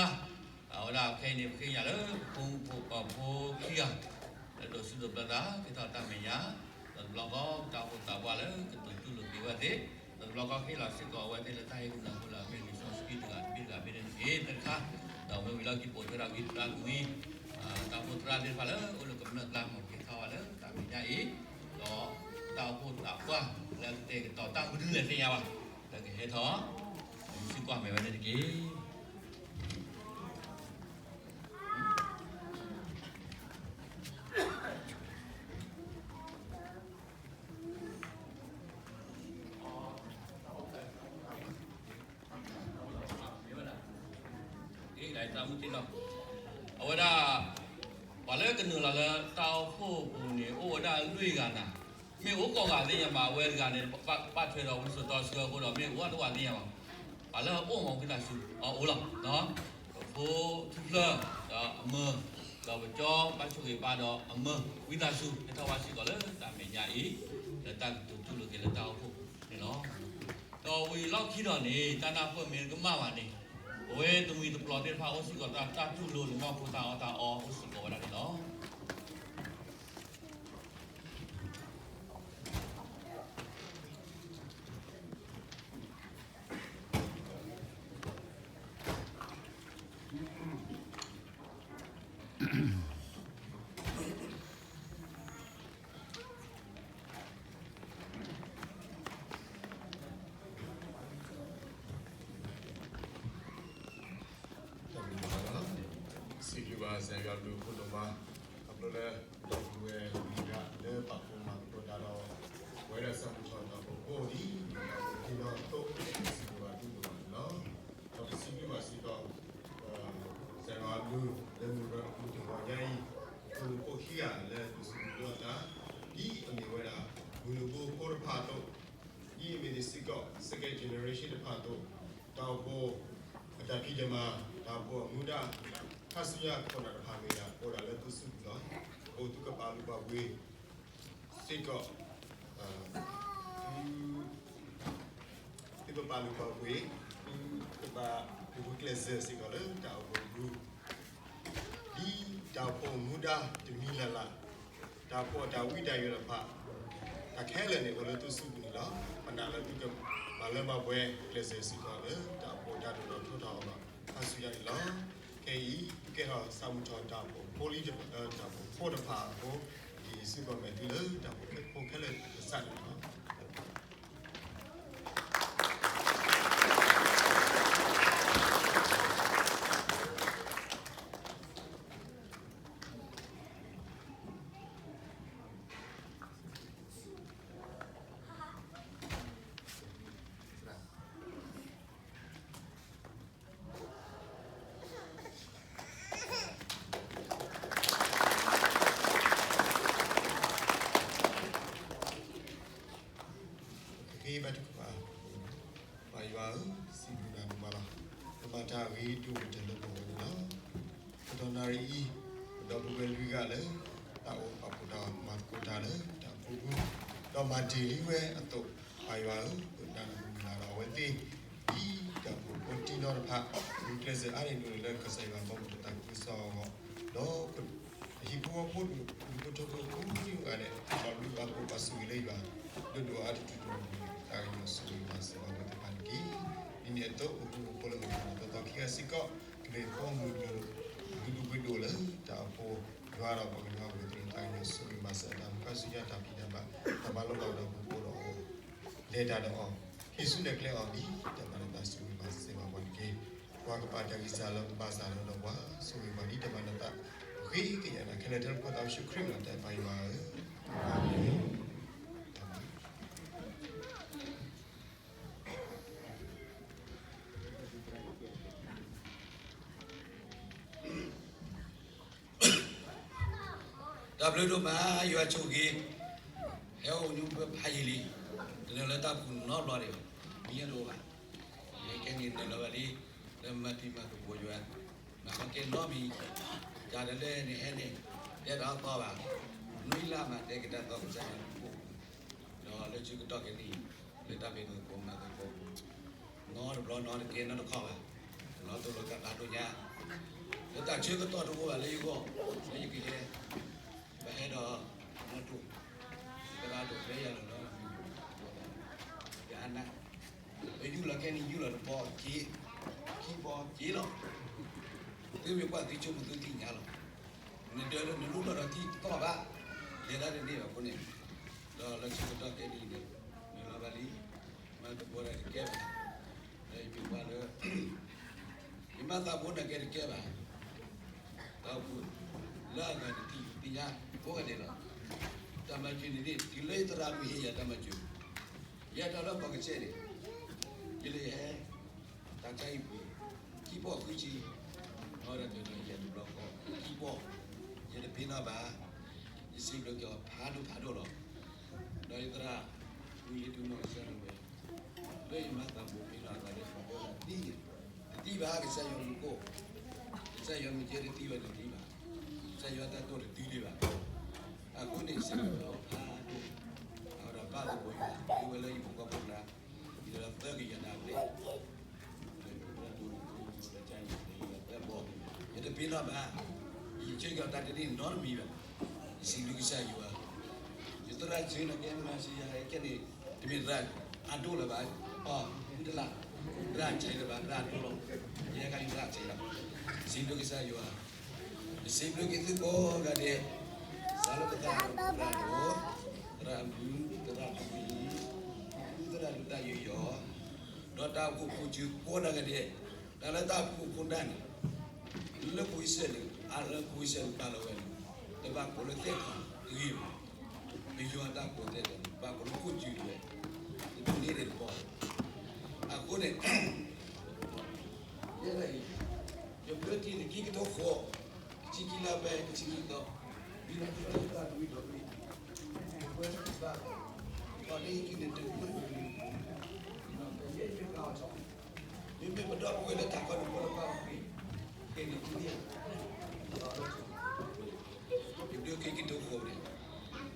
အဝဲဒၣ်ခဲအံၤန့ၣ် ပဃ့ကညးလၢ ပဖိခံဂၤ လၢဒိးဆူၣ်ဒိးဘျၢသး ကဲထီၣ်တၢ်မဲာ်ညါ, ဒီးတဘျီဃီ တၢ်အိၣ်ဖှိၣ်သးပှၢ်လၢကတိၤတူၢ်လိာ်က့ၤဝဲသ့ၣ်, ဒီးတဘျီဃီ ဟ့ၣ်လီၤစ့ၢ်ကီးအဝဲသ့ၣ်လၢတၢ်ဟ့ၣ်ကူၣ်နၢ်ဟူလၢအမ့ၢ်လံာ်စီဆှံတဂၤတဘ့ၣ်တဂၤဘ့ၣ်န့ၣ်တက့ၢ်. တၢတခါ, ဒီးမ့ၢ်ဝံၤလီၢ်ခံပိာ်ထွဲဒၣ်ဝံသရၣ်သမံး, တၢ်အိၣ်ဖှိၣ်သရၣ်သ့ၣ်တဖၣ်လၢအိၣ်လၢကမျၢၢ်ကျါ မ်ကဟဲထီၣ်ဝဲလၢတၢ်မဲာ်ညါအံၤ, ဒီးတၢ်အိၣ်ဖှိၣ်သးပှၢ်လၢကတဲာ်ကတီၤတၢ်မနုၤလဲၣ်သ့ၣ်ညါဘၣ်, လၢကဟဲထီၣ် စံးကွၢ်မဲာ်ဝဲန့ၣ်တက့ၢ်. အဝဲဒၣ် ပှၤလၢကနုာ်လီၤလၢတၢ်အိၣ်ဖှိၣ်အပူၤန့ၣ် အိၣ်ဝဲဒၣ်လွံၢ်ဂၤနၤ, မ့ၢ်အိၣ်ကိးဂၤသ့ၣ်ညါဘၣ်, အဝဲတဂၤန့ၣ် ဘၣ်ထွဲဒီးဝံစိာ်တီဆှၢအဃိဒီး မ့ၢ်အိၣ်တဝဲသ့ၣ်ညါဘၣ်, ပှၤလၢအအိၣ်မးဝံသးစူၤ အအိၣ်လီၤ. ပဖိထူဖျၢၣ် ဒီးအမၢ, ဒီးပကၠီဘၣ်ဆိၣ်ဂ့ၤဘၣ်ဒီးအမၢ, ဝံသးစူၤ ဟဲထီၣ်ဘၣ်စ့ၢ်ကီးလၢတၢ်မဲာ်ညါအံၤ, လၢတၢ်ကတိၤတူၢ်လိာ်က့ၤလၢတၢ်အိၣ်ဖှိၣ်န့ၣ်လီၤ. ဒီးဝံၤလီၢ်ခံဒီးန့ၣ် တၢ်နၢ်ပၢၢ်မ့ၢ်တကမၣ်ဘၣ်န့ၣ်, ပဝဲတမှံၤတပျီၤသ့ၣ်တဖၣ်အိၣ်စ့ၢ်ကီးတၢ်တူၢ်လိာ် လၢနီၢ်ခိတၢ်အီၣ်တၢ်အီအိၣ်စ့ၢ်ကီးဝဲဒၣ်န့ၣ်လီၤ. တၢ်ဘျုးဒိၣ်မးလီၤ. စံးဘျုးဘၣ်စံးယွၤဘျုးဖှိၣ်ဒိၣ်မး, ခီဖျိလၢ ဒီပုၢ်ဝဲၢ်လၢပာ်ဖှိၣ်မၤသကိးတၢ်ဒီး ပဝဲဒၣ်ဆၣ်မုၢ်ထီၣ်တၢ်အိၣ်ဖှိၣ်အံၤ ဒီးပဟ့ၣ်လီၤသိး စံးဘျုးဘၣ်ဒိၣ်ဒိၣ်မးန့ၣ်လီၤ. ဒီးပစံးဘျုးဘၣ်စ့ၢ်ကီး စံးယွၤဘျုးလၢမုၢ်တဂီၤညါအံၤ, ဖိမုၣ်ဖိခံဂၤလၢဒိးဆူၣ်ဒိးဘျၢသး, ဒ်အမ့ၢ်ဝဲဒၣ် မုၢ်နံၤဖိတဖၣ်အသိး, ဒ်အမ့ၢ်ဒၣ်စ့ၢ်ကီး second generation တဖၣ်အသိး, တၢ်အိၣ်ဖှိၣ်အတၢ်ဖံးတၢ်မၤ, တၢ်အိၣ်ဖှိၣ်အမူဒါ, ခါဆူညါခိၣ်နၢ်တဖၣ်မ့ၢ်ဒၣ် အိၣ်ဒၣ်လၢသုစုပူၤလီၤ. အိၣ်သုကပာ်လုၢ်ပာ်ပှ့ၤစ့ၢ်ကီး, သုကပာ်လုၢ်ပာ်ပှ့ၤ, သုကဘၣ် သုကကျဲးစၢးစ့ၢ်ကီးလၢတၢ်အိၣ်ဖှိၣ်အပူၤ ဒ်တၢ်အိၣ်ဖှိၣ်မူဒါတမံၤလၢ်လၢ်, တၢ်အိၣ်ဖှိၣ်တၢ်ဝံတၢ်ယိးတဖၣ်, တၢ်ခဲလၢာ်န့ၣ် အိၣ်လၢသုစုပူၤန့ၣ်လီၤ. ပနာ်လၢသုကမၤလၢမၤပှဲၤကျဲးစၢးစ့ၢ်ကီးလၢတၢ်အိၣ်ဖှိၣ်တၢ်ဒိၣ်ထီၣ်ထီထီၣ်အဂီၢ် ခါဆူညါန့ၣ်လီၤ. ခဲအံၤ ပကဲထီၣ်ဆၣ်မုၢ်ထီၣ်တၢ်အိၣ်ဖှိၣ်ဖိလံ, တၢ်အိၣ်ဖှိၣ်ဖိတဖၣ်အဃိ, ယစ့ၢ်ကီးမဲာ်သုလၢတၢ်အိၣ်ဖှိၣ်ဖိခဲလၢာ်အစးန့ၣ်လီၤ. အဂ့ၤဒိၣ်ကတၢၢ်လၢပဂီၢ်န့ၣ်လီၤ. ကတီၢ်နၣ်ရံၣ်အံၤ, ပဒီပုၢ်ဝဲၢ်လွံၢ်ဂၤလၢ တၢ်အိၣ်ပာ်ဖှိၣ်တၢ်မၤသကိးတၢ်လၢတၢ်အိၣ်ဖှိၣ်ပူၤ, ဒီးမၤတ့ၢ်လံဝဲအသိး, ပၢ်ယွၤဧၢ, ပနၢ်ဟူမုၢ်လၢ်ဒီးအဝဲသ့ၣ်, ဒ်တၢ်အိၣ်ဖှိၣ်ဖိတံၢ်နီတဖၣ်, မ့ၢ်ကျဲးစၢးအါန့ၢ်ဒိၣ်န့ၣ်လၢကစၢ်ယွၤဘီမုၢ်တၢ်သးခုကစီၣ်အဂီၢ်, ဒီး ပဟံၣ်ဖိဃီဖိဒူၣ်ဖိထၢဖိကိးဂၤဒဲး, ဘၣ်ဘျုးဘၣ်ဖှိၣ်ဘၣ်ဆိၣ်ဂ့ၤလၢယွၤ, ဒိၣ်ဒိၣ်အါအါတထူၣ်ထူၣ်န့ၣ်, တၢ်ကညီၤဆိၣ်ဂ့ၤဘၣ်စၢၤဘၣ်ဝဲသ့ၣ်တဖၣ်န့ၣ်တက့ၢ်. ဒ်န့ၣ်အသိး ပဟံၣ်ဖိဃီဖိလၢအဂ့ၤအဝါဒီးသီသီခံဂၤစ့ၢ်ကီး, ကမ့ၢ်ဖိမုၣ်ဒိၣ်, မုၣ်ဒိၣ်ပှ့ၤဒိၣ်လၢတၢ်အိၣ်ဖှိၣ်, ယွၤဒီးပှၤကညီအဂ့ၢ်သ့ၣ် တၢ်ကညီၤဆိၣ်ဂ့ၤဘၣ်စၢၤအတၢ်မုၢ်ဃါဆူညါတၢ်ဖံးတၢ်မၤ, တၢ်မၤလိဘၣ်ဒီးပှၤကိးဒီးအီၤ, လဲၤတၢ်ဒီးအီၤ, ဟ့ၣ်ဆူလဲၤကျဲအီၤဒ်တၢ်မၤနၢၤတၢ်ဆိၣ်ဂ့ၤဘၣ်စၢၤဘၣ်ပှၤတက့ၢ်. ပှၤကပာ်တၢ်ဂံၢ်စၢ်လၢပဘၣ်စၢ်လီၤဒီးပှၤ, ဆိၣ်ဂ့ၤပှၤဒ်တၢ်မၤနၢၤတၢ်, ပဃ့ကညးတၢ်ခဲလၢာ်ထဲလၢပကစၢ်ယ့ၣ်ၡူးခရံာ်အမံၤ တၢ်ပၢ်ယွၤဧၢ, အၤမ့ၣ်. တၢ်ဘျုးဒိၣ်မး, ယွၤဆိၣ်ဂ့ၤ, ဟဲအိၣ်မူပှၤဖးယံာ်လံ, တနၢၤလၢတၢ်ပူၤနီတဘျီဒံးဘၣ်, မံၤညါတအိၣ်ဘၣ်, မ့ၢ်ကဲန့ၣ်နုာ်လီၤဘၣ်လံ, လၢမၤတံၤမၤသကိးယွၤ, မၤကဲနီတမံၤ, တၢ်တလဲန့ၣ်ဟဲန့ၣ်, တဲတၢ်အသီဘၣ်, နွံလါမးတဲက့ၤတၢ်သီကစၢ်ယွၤ, ဒီးလၢဆၢကတီၢ်ခဲအံၤ, လၢတၢ်ဖံးသကိးမၤသကိး နီတဘျီနီတကဲနီတခီဘၣ်, လီၤတိၢ်လီၤကးဖးဒိၣ်ညါ, လၢတၢ်ဆၢကတီၢ်တအိၣ်ဘၣ်လၢယဂီၢ်, လၢယကဟဲ, ပဟဲဒီး, နီၢ်တိၢ်, သရၣ်ဒိၣ်ဖဲယၤလီၤလီၤ, ယအနၢ်, ပယူၢ်လီၤခဲန့ၣ်ယူၢ်လီၤတဘီက့ၤ, ခံဘီက့ၤလီၤ, သုမ့ၢ်ကွၢ်သုဆိကမိၣ်သုသ့ၣ်ညါလီၤ, နဒၢနလိၣ်လီၤဒီးသံသီၣ်ဘၣ်, လဲၤတၢ်တန့ၢ်ဘၣ်အဃိန့ၣ်, ဒီးလၢဆၢကတီၢ်ခဲအံၤန့ၣ်, နလီၤဘၣ်လံ, မၤသကိးတၢ်တကဲဘၣ်, ဒီးယမ့ၢ်ကွၢ်လၢ ယမၤသးဖိန့ၣ်ကဲတကဲဘၣ်, တၢ်အိၣ်ဖှိၣ်, လၢအဂၤတထံၣ်သ့ၣ်ညါ, ကိးဂၤဒဲးလီၤ, တၢ်မၤစၢၤန့ၣ်န့ၣ် တုၤလၢယသရၣ်မုၣ်ဟ့ၣ်ယၤတၢ်မၤစၢၤ, ယဲတၢ်လၢပှၤကစဲန့ၣ်, ယလဲၤဟဲ, တၢ်ခါအံၤပှ့ၤ, ခံပီၢ်ဃုဆံ, အဝဲဒၣ်တဲဒီးယၤတဘျီဃီ, ခံပီၢ်, ယတပ့ၤနီၣ်ဘၣ်, ယစံးဘျုးက့ၤအီၤဖးဒိၣ်ဖးဒိၣ်လီၤ, ဒီးယသရၣ်, မုၢ်လ့တူၢ်နီၣ်ကစၢ်ဒၣ်ဝဲ လၢယမၤသးဖိပ့ၤနီၣ်အသးလၢပှၤဒီးသံန့ၣ်, တသံဘၣ်ကစၢ်ယွၤမူခိၣ်, ကစၢ်ယွၤမ့ၢ်ကဲတသံဘၣ်တသံဘၣ်, ကစၢ်ယွၤတၢ်တိၢ်တသံဒံးဘၣ်, အဃိန့ၣ်စံးဘျုးက့ၤအီၤဖးဒိၣ်, အဝဲဒၣ်ဘၣ်သကိးယၤ, မ့ၢ်ဝဲလၢယဖိဃီဖိကျါ, ယဒီးသၢကယၤဒၣ်လဲာ် ယတပ့ၤနီၣ်ဘၣ်, ယဆၢကတီၢ်တၢ်တန့ၢ်နီတမံၤဘၣ်, ယစံးဘျုးကစၢ်ယွၤ, ယသရၣ်စ့ၢ်ကီးန့ၣ်ကဲမၤစၢၤယၤခဲန့ၣ်, တမ့ၢ်သရၣ်အဒိၣ်လၢၤဘၣ်, အီၤ, မုၢ်တလး, သရၣ်ဆဲးလၢၤဘၣ် သရၣ်အဒိၣ်လီၤ, ယဲကယသရၣ်ဆဲးလီၤ, စံးဘျုးကစၢ်ယွၤ, ယစံးဘျုးက့ၤသုကိးဂၤဒဲး, စးလၢပသရၣ်ဒိၣ်, သရၣ်အမုၢ်, သရၣ်တမုၢ်, သရၣ်ဒိၣ်တၢ်ယူးယီၣ် ဒီးတၢ်အိၣ်ဖှိၣ်ဖိစၢၤကိးဂၤဒဲး, တၢ်လၢတၢ်အိၣ်ဖှိၣ်ဖိဒၣ်န့ၣ်, လၢဖိအံၣ်စရ့လးန့ၣ်, အါလၢဖိအံၣ်စရ့လးန့ၣ်ပာ်လီၤဝဲန့ၣ်, တဘၣ်ကိးလၢသဲထီၣ်တဂ့ၤဘၣ်, ပယွၤတၢ်ကိးသဲထီၣ်န့ၣ် ဘၣ်ကိးလၢဖိစၢၤတဝဲ, တဒိးန့ၢ်ဒံးတဘီ, အဃိန့ၣ် ယဲဒၣ်အံၤ, ယဘျၢထံန့ၣ်ခံကထိဃိး, တဆံခံလါဖဲတဆံခံသီ, ဒ်လၢသုတၢ်တၢ်တဝံၤဒီးဝံၤ, ယဘၢဘၣ်, ဒီးလၢယကံၣ်န့ၣ်တဝံၤဒီးဝံၤ, ယဲယကါအီၤ, မ့မ့ၢ်ပဒီပုၢ်ဝဲၢ်လၢတၢ်ကီတဘီလၢပှၤက့ၤ, က့ၤန့ၣ်ဒ်န့ၣ်, ယဒၢက့ၤခံကထိဃိးန့ၣ်,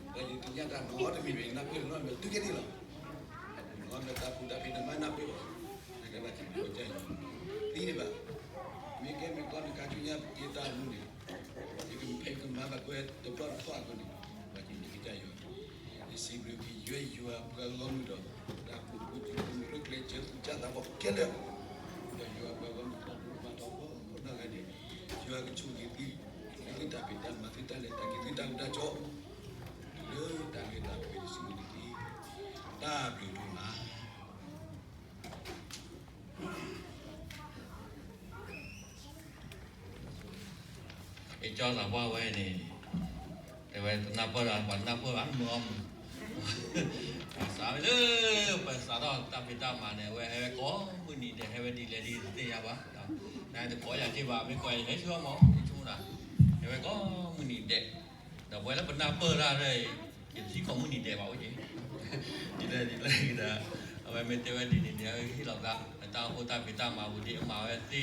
ဒီးယသ့ၣ်ညါတၢ်နီတမံၤမ့ၢ်နၢ်ပၢၢ်နီတမံၤတုၤကဲဒ်လီၤ, နီတမံၤတၢ်ပူၤတၢ်ဖံးတမၤနၢ်ပၢၢ်ဘၣ်, နကဘၣ်စံးဘျုးကစၢ်ယွၤ, သံန့ၣ်ဘၣ်, မ့ၢ်ကဲမ့ၢ်ကီနကၤဆူညါယတၢ်မူန့ၣ်, ယကမၤဘၣ်ကွဲတဘျီတခီၣ်အဃိန့ၣ်, ဘၣ်စံးဘျုးကစၢ်ယွၤ, ယစံးဘျုးက့ၤယွၤယွၤပှၤဂီၢ်မုၢ်ဒီး, တၢ်အိၣ်ဖှိၣ်ဖိစၢၤမုၢ်လၢကျဲဆၢသူၣ်စၢ်သးဘီၣ်ခဲလၢာ်, ဒီးယွၤပှၤဂီၢ်မုၢ်ဒီးမၤထီၣ်ဖိနီၢ်ဂၤဒဲး, ယွၤကဆိၣ်ဂ့ၤသု, သုတၢ်ဖံးတၢ်မၤသုတၢ်လဲၤတၢ်က့ၤသုတၢ်အိၣ်တၢ်ဆိး, လၢတၢ်ဂ့ၤတၢ်ဘၣ်တစုန့ၣ်တက့ၢ်, တၢ်ဘျုးဒိၣ်မး. အကၠီသးပှၢ်ဝဲန့ၣ်, တဲဝဲတနၢ်ပၢၢ်ဒီး ပှၤနၢ်ပၢၢ်ဘၣ်မုၢ်အီၣ်မုၢ်, ပှၤစးဝဲလၢ, ပှၤစးထီၣ်တၢ်ဖံးတၢ်မၤန့ၣ် အဝဲဟဲဝဲကိးမုၢ်နံၤဒဲး ဟဲဝဲဒ်လဲၣ်ဒ်တသ့ၣ်ညါဘၣ်, နတကိးယၤက့ၤဘၣ် မ့ၢ်ကိးယၤဟဲဆူအီၣ်မး ဆိကမိၣ်ဒၣ်, ဟဲဝဲကိးမုၢ်နံၤဒဲး, ဒီးပဝဲလၢပနၢ်ပၢၢ်တၢ်ဒီး, ယတသံကိးမုၢ်နံၤဒဲးဘၣ်အိၣ်က့ၤ, ဒ်လဲၣ်ဒ်လဲၣ်ဒီး, အဝဲမ့ၢ်တဲဝဲဒ်န့ၣ်န့ၣ် အဝဲဟ့ၣ်လီၤသး, တၢ်အိၣ်ဖှိၣ်တၢ်ဖံးတၢ်မၤပူၤဒ်အမၤဝဲသ့အသိး, ဒီးပနာ်လၢကဲထီၣ်တၢ်ဂံၢ်တၢ်ဘါလၢပဝဲတၢ်အိၣ်ဖှိၣ်ပူၤ, တၢ်ဖံးသကိးမၤသကိးဒိၣ်မးအါမး, ပစံးသ့ဘၣ်လီၤ. အခဲအံၤန့ၣ် ပဃ့ကညးလၢ တၢ်အိၣ်ဖှိၣ်သရၣ်တမံၤ, တၢ်အိၣ်ဖှိၣ်သရၣ်, တၢ်အိၣ်ဖှိၣ်သရၣ်လၢ အဂုၤအဂၤသ့ၣ်တဖၣ်လၢကဝဲဒၣ် ကမျၢၢ်ကျါသ့ၣ်တဖၣ် မ်ပကဟ့ၣ်ထီၣ်လၢတၢ်မဲာ်ညါ ကိးဂၤဒဲး မ့ၢ်တၢ်ဃ့ကညးဘၣ်သုန့ၣ်လီၤ. သရၣ်ယိၤၡူကိးန့ၣ်, သရၣ်ယိၤၡူ, တၢ်အိၣ်ဖှိၣ်သရၣ်, သရၣ်မုၣ်, တၢ်အိၣ်ဖှိၣ်သရၣ်, သရၣ်မုၣ်သ့ၣ်တဖၣ်ကိးဂၤဒဲး, ဝံသးစူၤ ပဟ့ၣ်ထီၣ်ဘၣ်လၢတၢ်မဲာ်ညါအံၤ, ဝံသးစူၤ ကိးဂၤဒဲး ဃ့ကညး အဝဲန့ၣ် ဝံၤလီၢ်ခံဒီးန့ၣ် တၢ်အိၣ်ဖှိၣ်သရၣ်, သရၣ်မုၣ်, မ့ၢ်သရၣ်သရၣ်မုၣ်သ့ၣ်တဖၣ် လၢပှၤကျါန့ၣ်ဘၣ်ယိၣ်, ဆၢထၢၣ်ကိးဂၤဒဲး, ဟဲထီၣ်ဆၢထၢၣ်လၢတၢ်မဲာ်ညါအံၤကိးဂၤဒဲး, မ့ၢ်သ့ဝဲဘၣ်န့ၣ် ဒိးန့ၢ်အတၢ်ဂီၤတဘ့ၣ်န့ၣ်, တသ့ၣ်ညါသုကိးဂၤဒဲးဘၣ်မး, ဝံသးစူၤလီၤနၤနီၤ, မ့ၢ်ဒ်န့ၣ်မး ဃံဒိၣ်အဃိန့ၣ် တသ့ၣ်ညါဝဲဘၣ်, လၢအီၣ်မ့ၤဝါဟံၣ် လၢခံန့ၣ် တသ့ၣ်ညါဝဲဘၣ်, အဃိသတးစးထီၣ်မုၢ်တနံၤညါဆူညါန့ၣ် စ့ယတဲ, ယမ့ၢ်တသ့ၣ်, ဒီးသရၣ်နဲမး, ယမ့ၢ်တသ့ၣ်ညါသုဘၣ်န့ၣ် ဝံသးစူၤပာ်ဒ့ၣ်ပာ်ကမၣ်စ့ၢ်ကီးယၤတဂ့ၤ, ဒီးသ့ၣ်ညါယၤတက့ၢ်, ယမ့ၢ်ထံၣ်ယၤဒီးကိးယၤက့ၤ, ယၤန့ၣ်မး, တၢ်အိၣ်ဖှိၣ်သရၣ်, သရၣ်မုၣ်သ့ၣ်တဖၣ် ပဃ့ကညးဘၣ်, ကၠီၤသူဂၤကၠီၤဂၤဒုးသ့ၣ်ညါဘၣ်, သ့ၣ်ညါဘၣ်လၢတၢ်မဲာ်ညါအံၤကိးဂၤဒဲး တၢ်အိၣ်ဖှိၣ်သရၣ်လၢအမဲရကၤန့ၣ် တဲဝဲဒၣ် အိၣ်ဒီး project, project အိၣ် က့ၤတနီၤလံဒီး, ပသရၣ်ဒိၣ်ကၠီၤဒိၣ်နာ်က့က့ၤလံဒီး, တၢ်ဂ့ၢ်တၢ်ကျိၤန့ၣ် ပှဲၤန့ၣ်လီၤမးနီၤ. တၢ်ဘ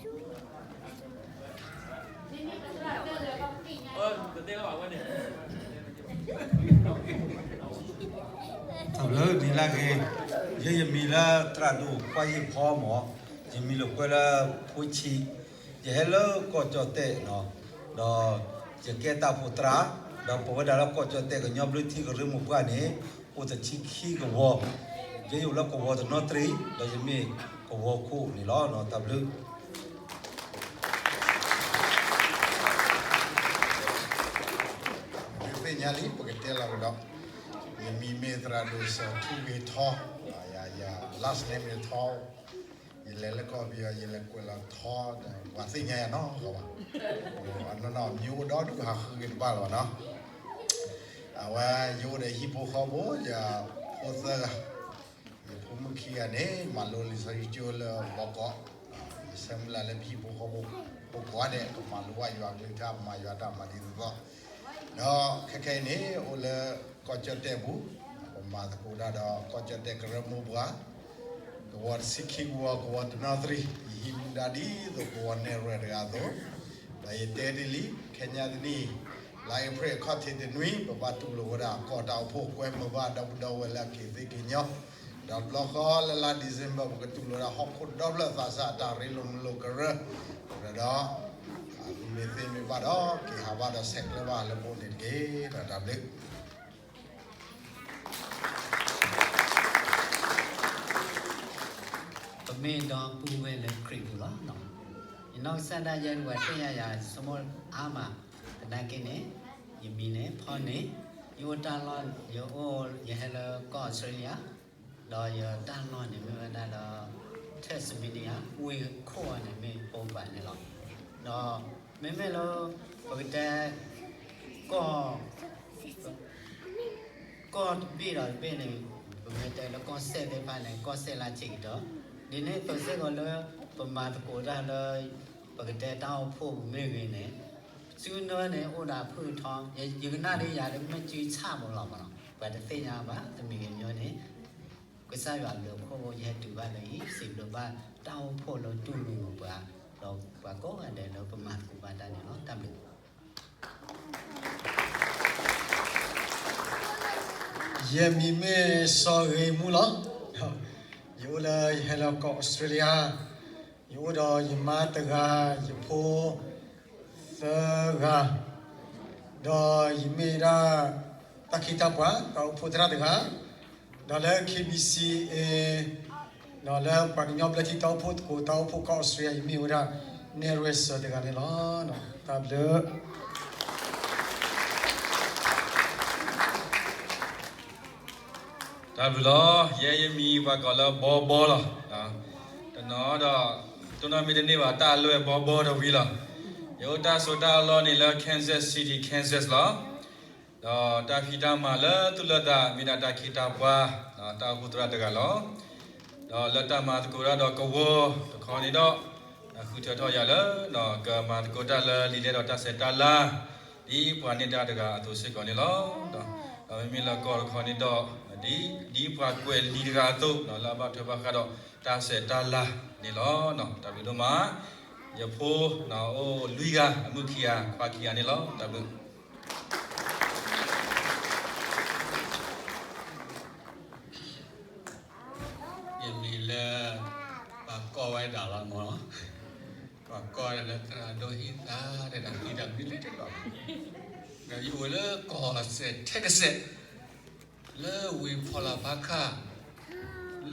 ျုးဒ်လဲၣ်ဂ့ၤ, ယဲယမံၤလၢသရၣ်ဒိၣ်ခွါယ့ၢ်ဖီမး, ယမံၤလိာ်ကွဲလၢဖိဆံး, ယဟဲလၢကီၢ်ကၠီၣ်တဲၣ်နီၤ, ဒီးယကဲတၢ်အိၣ်ဖှိၣ်သရၣ်, ဒီးပဝဲဒၣ်လၢကီၢ်ကၠီၣ်တဲၣ်ကညီဘျုးထံကရၢမိၢ်ပှၢ်န့ၣ် အိၣ်တဆံခံကဝီၤ, ယဲယအိၣ်လၢကဝီၤတနီသရံၣ်, ဒီးယမ့ၢ်ကဝီၤခိၣ်န့ၣ်လီၤ. တၢ်ဘျုး ပသ့ၣ်ညါလံ ပကတဲလီၤကဒီး, ယမံၤမ့ၢ်သရၣ်ဒိၣ်စီၤထူဂ့ၤထီ, ယ last name မ့ၢ်ထီ, ယလဲၤလၢကီၢ်ပယီၤ ယလဲၤကွဲးလီၤထီ, ပှၤသ့ၣ်ညါယၤနီတဂၤဘၣ်. အနီၢ်နီၢ်မံၤအိၣ်ဒီဒူၣ် ဟးဃုက့ၤတဘၣ်လီၤနီၤ. အဝဲယအိၣ်ဒီးဟံၣ်ဖိဃီဖိ ယဖိသၢဂၤ, ယဖိမုၣ်ခံဂၤန့ၣ် မၤလိလံာ်စီဆှံကၠိလၢဘီကီး, ယဆၢမုၢ်လၢ်လၢပဟံၣ်ဖိဃီဖိ ဖိကိးဂၤဒဲး ကမၤလိဘၣ်ယွၤအကလုၢ်ကထါ မၤယွၤတၢ်မၤဒ်သိးသိး, ဒီးခဲခဲအံၤန့ၣ် အိၣ်လၢကီၢ်ကၠီၣ်တဲၣ်ပူၤ, ပမၤသကိးတၢ်ဒီးကီၢ်ကၠီၣ်တဲၣ်ကရၢမိၢ်ပှၢ်, ကဝီၤတဆံခံကဝီၤ ကဝီၤတနီသရံၣ်, ယဟံးမူဒါဒ်သိးကဝီၤနဲၣ်ရွဲၣ်တဂၤအသိး, ဒီးယတဲတ့ၢ်လံ ခဲညါတနံၣ် လါအ့ဖြ့ၣ်အခီၣ်ထံးတနွံ ပဘၣ်တူၢ်လိာ်ဝဲဒၣ်ကီၢ်တၢ်အိၣ်ဖှိၣ်ကွဲမုာ်ဘၣ်ဒီပုၢ်ဒီဝဲၢ်လၢအက့ၤသ့က့ၤညီ, ဒီးတဘျီဃီလၢလါ December ပကတူၢ်လိာ်ဒၣ်ဟီၣ်ခိၣ်ဒီဖျၢၣ်သးစၢ်အတၢ်ရ့လိာ်မုာ်လိာ်ကရၢ, ဒီး မ့ၢ်သ့မ့ၢ်ဘၣ်ဒီး က့ၤဟးဘၣ်ဒီးဆဲးကျၢဘၣ်လၢပအိၣ်န့ၣ်တက့ၢ်. ဒီးတၢ်ဘျုး ပမ့ၢ်ဒီပုၢ်ဝဲၢ်လၢခရံာ်ပူၤလီၤ. ယနီၢ်ကစၢ်ဒၣ်ယဲတဝဲသ့ၣ်ညါယၤ ယဆိကမိၣ်အါမး, သနာ်က့န့ၣ် ယမံၤန့ၣ် ဖီန့ၣ်, ယအိၣ်တၢ်လီၢ် ယအိၣ် ယဟဲလၢကီၢ်အီစထြ့လယါ, ဒီးယတၢ်လီၢ်န့ၣ်မ့ၢ်ဝဲဒၣ်လၢ Tasmania ဝ့ၢ်ခိၣ်အံၤန့ၣ်မ့ၢ် Hobart န့ၣ်လီၤ. ဒီးမ့မ့ၢ်လၢ ပကတဲ ကီၢ် ကီၢ်တဘ့ၣ်ဒီးတဘ့ၣ်န့ၣ် ပမ့ၢ်တဲလၢကီၢ်စဲၣ်သ့ၣ်တဖၣ်န့ၣ် ကီၢ်စဲၣ်လၢဆံးကတၢၢ်, ဒ်န့ၣ်အသိးစ့ၢ်ကီးလၢ ပမၤသကိးတၢ်လၢ ပကတဲတၢ်အိၣ်ဖှိၣ်ပူၤမ့ၢ်ဂ့ၤန့ၣ် စုနၢန့ၣ်အိၣ်ဒီးအဖုၣ်အထီ, ယကနၣ်ဒ်ယၤလၢမ့ၢ်စုဆၣ်မးလီၤမးနီၤ, ပှၤတသ့ၣ်ညါဘၣ်, တမံၤကညီန့ၣ် ကစၢ်ယွၤအဘျုးအဖှိၣ် ယဟဲတုၤဘၣ်လၢအံၤ စံးဘျုးဘၣ်တၢ်အိၣ်ဖှိၣ်လၢတူၢ်လိာ်ပှၤ, ဒီးပှၤကိးဂၤဒဲးလၢပမၤသကိးဘၣ်တၢ်န့ၣ်လီၤ. တၢ်ဘျုး ယမံၤမ့ၢ်စီၤဂ့ၤမူလီၤ. ယအိၣ်လၢ ယဟဲလၢကီၢ်အီစထြ့လယါ, ယအိၣ်ဒီးယမါတဂၤ, ယဖိသၢဂၤ, ဒီးယမ့ၢ်ဒၣ် တၢ်ခ့တၢ်ပှၤ တၢ်အိၣ်ဖှိၣ်သရၣ်တဂၤ, ဒီးလၢ KBCA ဒီးလၢပှၤကညီဘျၢထံတၢ်အိၣ်ဖှိၣ်သကိး တၢ်အိၣ်ဖှိၣ်ကီၢ်အီစထြ့လယါ ယမ့ၢ်ဝဲဒၣ် နဲၣ်ရွဲၣ်စၢၤတဂၤန့ၣ်လီၤ. တၢ်ဘျုး တၢ်ဘျုးလီၤ. ယဲယမံၤပှၤကိးလၢဘီဘီလီၤ. တနီၤဒီး တိၢ်နီၣ်မ့ၢ်တန့ၢ်ဘၣ် တၢ်လွဲၢ်ဘီဘီတဝံၤလီၤ. ယအိၣ်တၢ်စိတၢ်အလီၢ်န့ၣ်လၢ Kansas City, Kansas လီၤ. ဒီးတၢ်ဖံးတၢ်မၤလၢသူၣ်လၢသး မ့ၢ်ဒၣ်တၢ်ခ့တၢ်ပှၤ, တၢ်အိၣ်ဖှိၣ်သရၣ်တဂၤလီၤ. ဒီးလၢတၢ်မၤသကိးတၢ်ဒီးကဝီၤတခီန့ၣ်ဒီး ဃုထၢထီၣ်ယၤလၢ ကမၤသကိးတၢ်လၢလံာ်လဲၢ်ဒီးတၢ်ဆဲးတၢ်လၤ ဒ်ပှၤန့ၢ်တၢ်တဂၤအသိးစ့ၢ်ကီးန့ၣ်လီၤ. ဒီးမ့မ့ၢ်လၢကီၢ်တခီန့ၣ်ဒီး ဒ်ပှၤကွဲးလံာ်တဂၤအသိး လၢအဘၣ်ထွဲဘၣ်ဃးဒီးတၢ်ဆဲးတၢ်လၤန့ၣ်လီၤ. တၢ်ဘျုးဒိၣ်မး, ယဖိအိၣ်လွံၢ်ဂၤ အမုၣ်ခံဂၤ ခွါခံဂၤန့ၣ်လီၤ. တၢ်ဘျုး ယမံၤလၢ ပှၤကိးဝဲဒၣ်လီၤမး, ပှၤကိးဝဲဒၣ်လၢသရၣ်ဒိၣ်ဟံၣ်သါ တဲဒၣ်ဟံၣ်တၢ်မံၤလၢတလီၤ, ဒီးယအိၣ်လၢကီၢ်စဲၣ်ထဲတစဲး လၢဝ့ၢ်ဖီလာ်ဘါခါ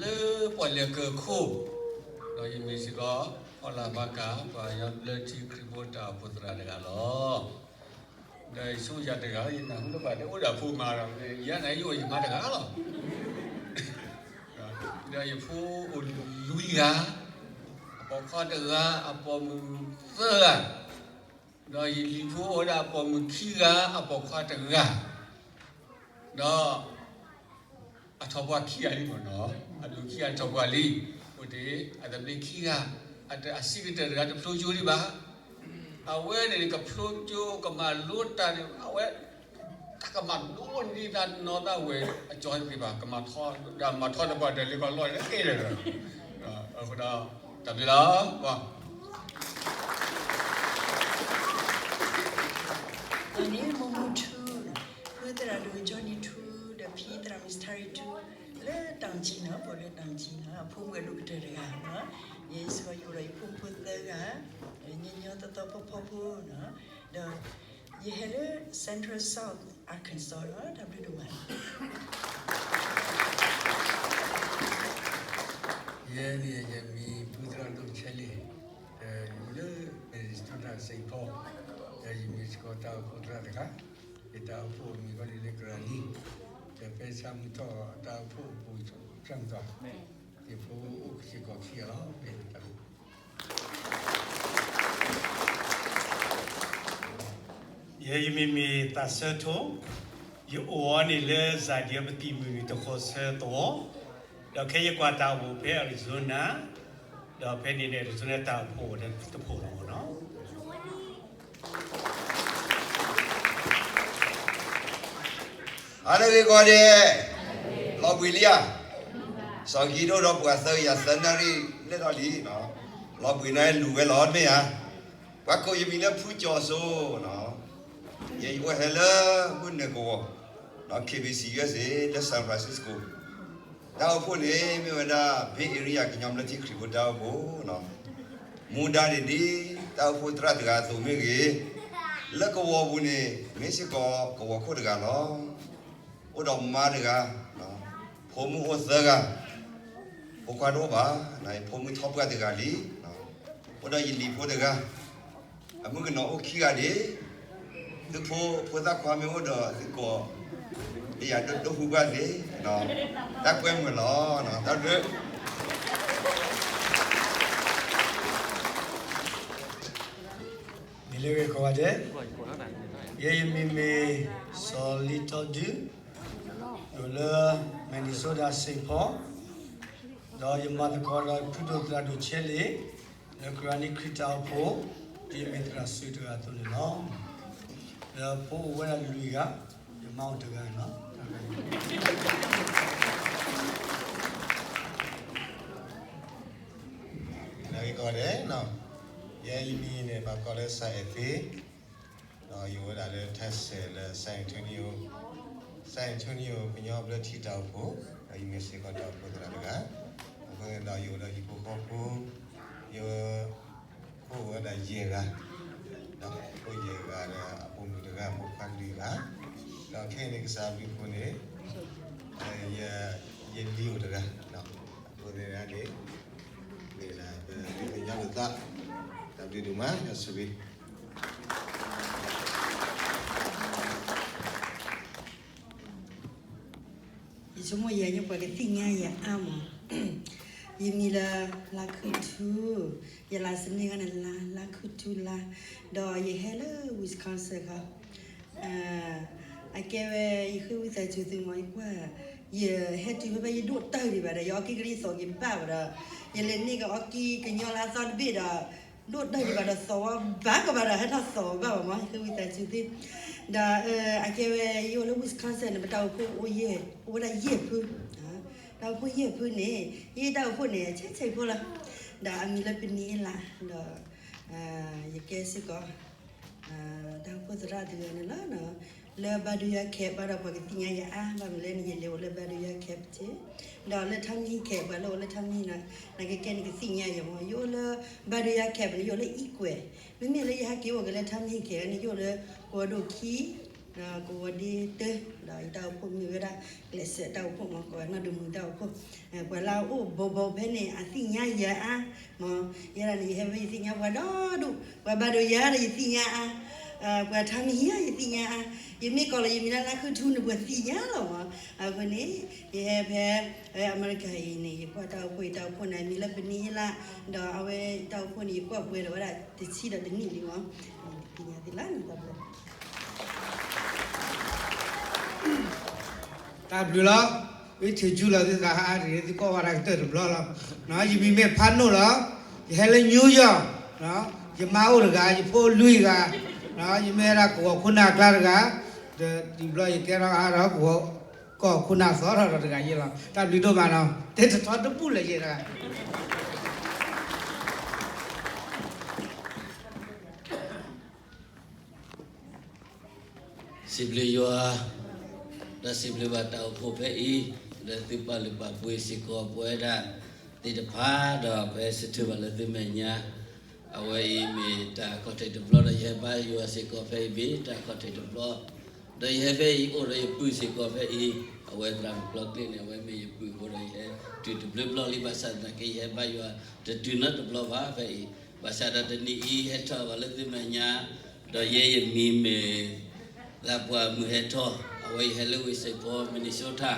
လၢပီၣ်လဲၣ်ကၢၢ်ခိၣ်, ဒီးယမ့ၢ်စ့ၢ်ကီး ဖီလာ်ဘါခါ ပှၤကညီဘျၢထံခရံာ်ဖိတၢ်အိၣ်ဖှိၣ်သရၣ်တဂၤလီၤ. ဒီးယဆိကမိၣ်ယၤတဂၤ ယနၢ်ဟူလၢပှၤတအိၣ်ဒီးဖိမၤဒီး ယၤန့ၣ်ယအိၣ်ယမါတဂၤလီၤ. ဒီးယဖိအိၣ်လွံၢ်ဂၤ, အပိာ်ခွါတဂၤ အပိာ်မုၣ်သၢဂၤ, ဒီးယလံၤဖိအိၣ်ဝဲဒၣ်အပိာ်မုၣ်ခံဂၤ အပိာ်ခွါတဂၤ, ဒီး အထီၣ်ပှၢ်ခံဂၤလံမ့ၢ်နီၤ, အဒိၣ်ခံဂၤထီၣ်ပှၢ်လံ, အိၣ်တ့ၢ် အသဘျ့ခံဂၤ, အစံးကတၢၢ်တဂၤတဖျိကၠိဒံးဘၣ်, အဝဲန့ၣ် ကဖျိကၠိကမၤလိတၢ်န့ၣ် အဝဲ တၢ်ကမၤဒိၣ်န့ၢ်တၢ်နီၢ်တၢ်ဝဲၢ်အကၠီသ့ၣ်တဖၣ် ကမၤထီဒါမၤထီတပှၢ်တၢၢ်လၢကီၢ်လီၢ်န့ၣ်ကဲလၢာ်, အဃိဒီး တၢ်ဘျုးလီၤ. န့ၣ် မူမူထူ, ဖုသရၣ်ဒိၣ် Johnny ထူ, ဒီးဖံသရၣ် Miss Terry ထူ, လၢတၢ်မၤကၠံနီၤ, ပှၤလၢတၢ်မၤကၠံနီၤ, အဖိမုၣ်အဒိၣ်ကတၢၢ်တဂၤနီၤ, ယဲစ့ၢ်ကီးယအိၣ်ဒီးယဖိမုၣ်ဖိသၢဂၤ, ညီညီသီသီဖီဖီဖိနီၤ, ဒီး ယဟဲလၢ Central South Arkansas လီၤ, တၢ်ဘျုးဒိၣ်မး. ယဲန့ၣ် ယမံၤဖုသရၣ်ဒိၣ်ဆဲလ့ၣ်, ဒီးယအိၣ်လၢ Minnesota Saint Paul, ဒီးယမ့ၢ်စ့ၢ်ကီးတၢ်အိၣ်ဖှိၣ်သရၣ်တဂၤ, ယတၢ်အိၣ်ဖှိၣ်အမံၤကီးန့ၣ်လၢ ကရၤလံ, ဒီး ဖဲဆၣ်မုၢ်ထီၣ်တၢ်အိၣ်ဖှိၣ်အပူၤ ဆၢမုၢ်ထီၣ် သ့ၣ်ဖိအိၣ်စ့ၢ်ကီးခံဂၤလီၤ. ယဲယမံၤမ့ၢ်သးစၢ်ထိ, ယအိၣ်အီၤန့ၣ်လၢ Zion ပသံၣ်မုၢ်နုာ်တဃီဆၢသဝီ, ဒီးခဲယကွၢ်တၢ်အိၣ်ဖှိၣ်ဖဲ Arizona, ဒီးဖဲန့ၣ်န့ၣ် Arizona တၢ်အိၣ်ဖှိၣ်တဖှိၣ်လီၤနီၤ. အါတဂ့ၤကီးဒဲး, လီၤဘှံးလံဧါ. စီၤကံဒိၣ်ဒီးပှၤသၢကယၤသၢနၣ်ရံၣ်လဲၣ်ထီၣ်လံ, လီၤဘှံးနၤလူၤဝဲလီၤမ့ၢ်ဧါ. ပှၤကိးယမံၤလၢဖုကၠီၤစိ, ယဲယအိၣ်ဟဲလၢမုၢ်နၤကဝီၤ, ဒီး KBC USA လၢ San Francisco. တၢ်အိၣ်ဖှိၣ်န့ၣ် မ့ၢ်ဝဲဒၣ် Bay Area ကညီဘျၢထံခရံာ်ဖိတၢ်အိၣ်ဖှိၣ်နီၤ. မူဒါန့ၣ်ဒ်တၢ်အိၣ်ဖှိၣ်သရၣ်တဂၤအသိးမ့ၢ်ဂ့ၤ, လၢကဝီၤပူၤန့ၣ် မ့ၢ်စ့ၢ်ကီးကဝီၤခိၣ်တဂၤလီၤ. အိၣ်ဒီးမါတဂၤ, ဖိမုၣ်အိၣ်သၢဂၤ, ဖိခွါတအိၣ်ဘၣ်, ဖိမုၣ်ထီၣ်ပှၢ်တဂၤလံ, အိၣ်ဒီးယလံၤဖိတဂၤ, အမုၣ်ကနီၤအိၣ်ခံဂၤန့ၣ်, သုဖိဖိသၣ်ခွါမ့ၢ်အိၣ်ဒီးသုကိး, ယၤဒိၣ်ဒိၣ်ဖုဘၣ်သ့, တၢ်ကွဲမုာ်လီၤ, တၢ်ဘျုး မ့ၢ်လၢဂ့ၤကိးဂၤဒဲး, ယဲယမံၤမ့ၢ် စီၤလံတီဒု, ယအိၣ်လၢ Minnesota Saint Paul, ဒီးယမၤသကိးဒီးဖုဒိၣ်သရၣ်ဒိၣ်ဆဲလ့ၣ်, လၢကရၢနံၣ်ခရံာ်တၢ်အိၣ်ဖှိၣ်, ဒ်ယမ့ၢ်သရၣ်စုတဂၤအသိးန့ၣ်လီၤ. ဒီးဖိအိၣ်ဝဲဒၣ်လွံၢ်ဂၤ, ယမါအိၣ်တဂၤန့ၣ်လီၤ. လၢဂ့ၤကိးဂၤဒဲး, ယဲယမံၤန့ၣ် ပှၤကိးလၢစီၤအဲၣ်သ့, ဒီးယအိၣ်ဝဲဒၣ်လၢ Texas လၢ San Antonio, San Antonio ကညီဘျၢထံတၢ်အိၣ်ဖှိၣ်, ဒီးယမ့ၢ်စ့ၢ်ကီးတၢ်အိၣ်ဖှိၣ်သရၣ်တဂၤ, အဃိန့ၣ်ဒီးယအိၣ်ဒီးဟံၣ်ဖိဃီဖိ, ယဖိအိၣ်ဝဲဒၣ်ယဲၢ်ဂၤ, ဒီးဖိယဲၢ်ဂၤဒီးအပိာ်မုၣ်တဂၤ အဖိခွါလွံၢ်ဂၤ, ဒီးခဲအံၤန့ၣ်ကစၢ်ဘျုးအဃိန့ၣ်, ယလံၤအိၣ်တဂၤ, အဃိန့ၣ်န့ၣ်, မ့ၢ်ဒၣ်ပသ့ၣ်ညါလိာ်သး, တၢ်ဘျုးဒိၣ်မး ယွၤဆိၣ်ဂ့ၤ ယဆိကမိၣ်ယဲၢ်ညါပှၤကသ့ၣ်ညါယၤအါမး, ယမံၤလၢ လါခုၣ်ထူ, ယ last name န့ၣ် လါ, လါခုၣ်ထူလါ, ဒီးယဟဲလၢ Wisconsin ခီ, အကဲဝဲ ယဃ့ဝံသးစူၤသုမး ယကွၢ်, ယဟဲတုၤဖဲဖဲယဒိၣ်တၢ်ဒံးဘၣ်ဒီး ယအီကံကလံသီၣ်က့ၤဘၣ်ဘၣ်ဒီး, ယလဲၤန့ၢ်ကအီကံကညီလၢအသီတဘ့ၣ်ဒီး, ဒိၣ်တၢ်ဒံးဘၣ်ဒီးသီၣ်ဝဲဘၣ်ကဘၣ်ဒီး ဟဲထီၣ်သီၣ်ဝဲဘၣ်ဘၣ်မး ယဃ့ဝံသးစူၤသု, ဒီးအကဲဝဲ ယအိၣ်လၢ Wisconsin န့ၣ် ပတၢ်အိၣ်ဖှိၣ်အိၣ်ယဲၢ်, အိၣ်ဝဲဒၣ်ယဲၢ်ဖု, တၢ်အိၣ်ဖှိၣ်ယဲၢ်ဖုန့ၣ်, ယတၢ်အိၣ်ဖှိၣ်န့ၣ် ဆဲးဆဲးဖိလီၤ, ဒီးအမံၤလၢပနံၤအ့လး, ဒီး ယကဲစ့ၢ်ကီး တၢ်အိၣ်ဖှိၣ်သရၣ်တဂၤန့ၣ်လီၤ. လၢဘၣ်ဒိယါခဲးဘၣ်ဒီးပှၤကသ့ၣ်ညါယၤအါ, ဘၣ်မနုၤလဲၣ်န့ၣ် ယလဲၤအိၣ်လၢဘၣ်ဒိယါခဲးပူၤ, ဒီးလၢထါမံဟံၣ်ခဲး ပှၤလၢအိၣ်လၢထါမံဟံၣ်န့ၣ်, နကကဲနကသ့ၣ်ညါယၤမး, ယအိၣ်လၢဘၣ်ဒိယါခဲးပူၤန့ၣ် ယအိၣ်လၢအံကွဲး, မ့မ့ၢ်လၢယဟဲက့ၤအိၣ်က့ၤလၢထါမံဟံၣ်ခဲးန့ၣ် ယအိၣ်လၢကဝီၤဒိၣ်ခံ ဒီးကဝီၤဒ့တၢ, ဒီးယတၢ်အိၣ်ဖှိၣ်မ့ၢ်ဝဲဒၣ် ကျဲးစၢးတၢ်အိၣ်ဖှိၣ်မး ကိးဝဲနီၢ်ဒိၣ်မုၢ်တၢ်အိၣ်ဖှိၣ်, ပှၤလၢအအိၣ်ဘီဘီဖဲန့ၣ် အသ့ၣ်ညါယၤအါ, မ့ၢ်ယဲဒၣ်န့ၣ် ယဟဲဖဲယသ့ၣ်ညါပှၤဒီဒူၣ်, ပှၤဘၣ်ဒိယါဒီးယသ့ၣ်ညါအါ, ပှၤထါမံဟံၣ်ယသ့ၣ်ညါအါ, ယမ့ၢ်ကိးလၢယမံၤလၢလါခုၣ်ထူန့ၣ် ပှၤသ့ၣ်ညါလီၤမး, အဃိန့ၣ် ယဟဲဖဲ အမဲရကၤအံၤန့ၣ် ယကွၢ်တၢ်အိၣ်ဖှိၣ် ယတၢ်အိၣ်ဖှိၣ်န့ၣ် အမံၤလၢပနံၤလၢ, ဒီးအဝဲတၢ်အိၣ်ဖှိၣ်န့ၣ် ယကွၢ်ပှဲၤဒီးဝဲဒၣ်တဆံဒီးတနံၣ်လံမး, သ့ၣ်ညါသ့လၢန့ၣ် တၢ်ဘျုးလီၤ, ဝံထံးကၠူလီၤသုသးဟါတဂ့ၤ သုကိးဝဲဒၣ်ကတၢၢ်တဘျီလီၤ, ယမံၤမ့ၢ်ဖးနိၣ်လီၤ, ယဟဲလၢ New York, ယမါအိၣ်တဂၤ ယဖိလွံၢ်ဂၤ, ယမ့ၢ်ဝဲဒၣ်ကဝီၤခိၣ်နၢ်အကျါတဂၤ, ဒီးတဘျီယကဲထီၣ်အါထီၣ်ကဝီၤ ကီၢ်ခိၣ်နၢ်သီထီၣ်ဒီးတဂၤယဲလီၤ, တၢ်ဘျုးဒိၣ်မးနီၤ, တထီတဘူၣ်လၢၤယဲတဂၤ စံးဘျုးယွၤ, ဒီးစံးဘျုးဘၣ်တၢ်အိၣ်ဖှိၣ်ဖဲအံၤ, လၢသုပာ်လုၢ်ပာ်ပှ့ၤစ့ၢ်ကီးပဝဲဒၣ်သ့ၣ်တဖၣ်ဒီး ပဟဲဆၢထၢၣ်ဘၣ်လၢသုမဲာ်ညါ, အဝဲအံၤမ့ၢ်တၢ်ခီၣ်ထံးတဘျီဒီးယဟဲဘါယွၤစ့ၢ်ကီးဖဲအံၤ မ့ၢ်တၢ်ခီၣ်ထံးတဘျီ, ဒီးယဟဲဖဲအံၤအိၣ်ဒီးယပုၢ်စ့ၢ်ကီးဖဲအံၤ, အဝဲသရၣ်မုၣ်ကျီကျ့န့ၣ် အဝဲမ့ၢ်ယပုၢ်အဃိဒီးယဟဲတုၤတဘျုးဘျီလံ ဘၣ်ဆၣ်သနာ်က့ယဟဲဘါယွၤတတုၤနီတဘျီဘၣ်ဖဲအံၤ, ဘၣ်ဆၣ်ဒီးတနံၤအံၤဟဲထီၣ်ဘၣ်လၢသုမဲာ်ညါ, ဒီးယဲယမံၤမ့ၢ် သးပှၢ်မုၢ်ဟဲထီၣ် အဝဲယဟဲလၢဝ့ၢ်စ့ၢ်ကီး Minnesota,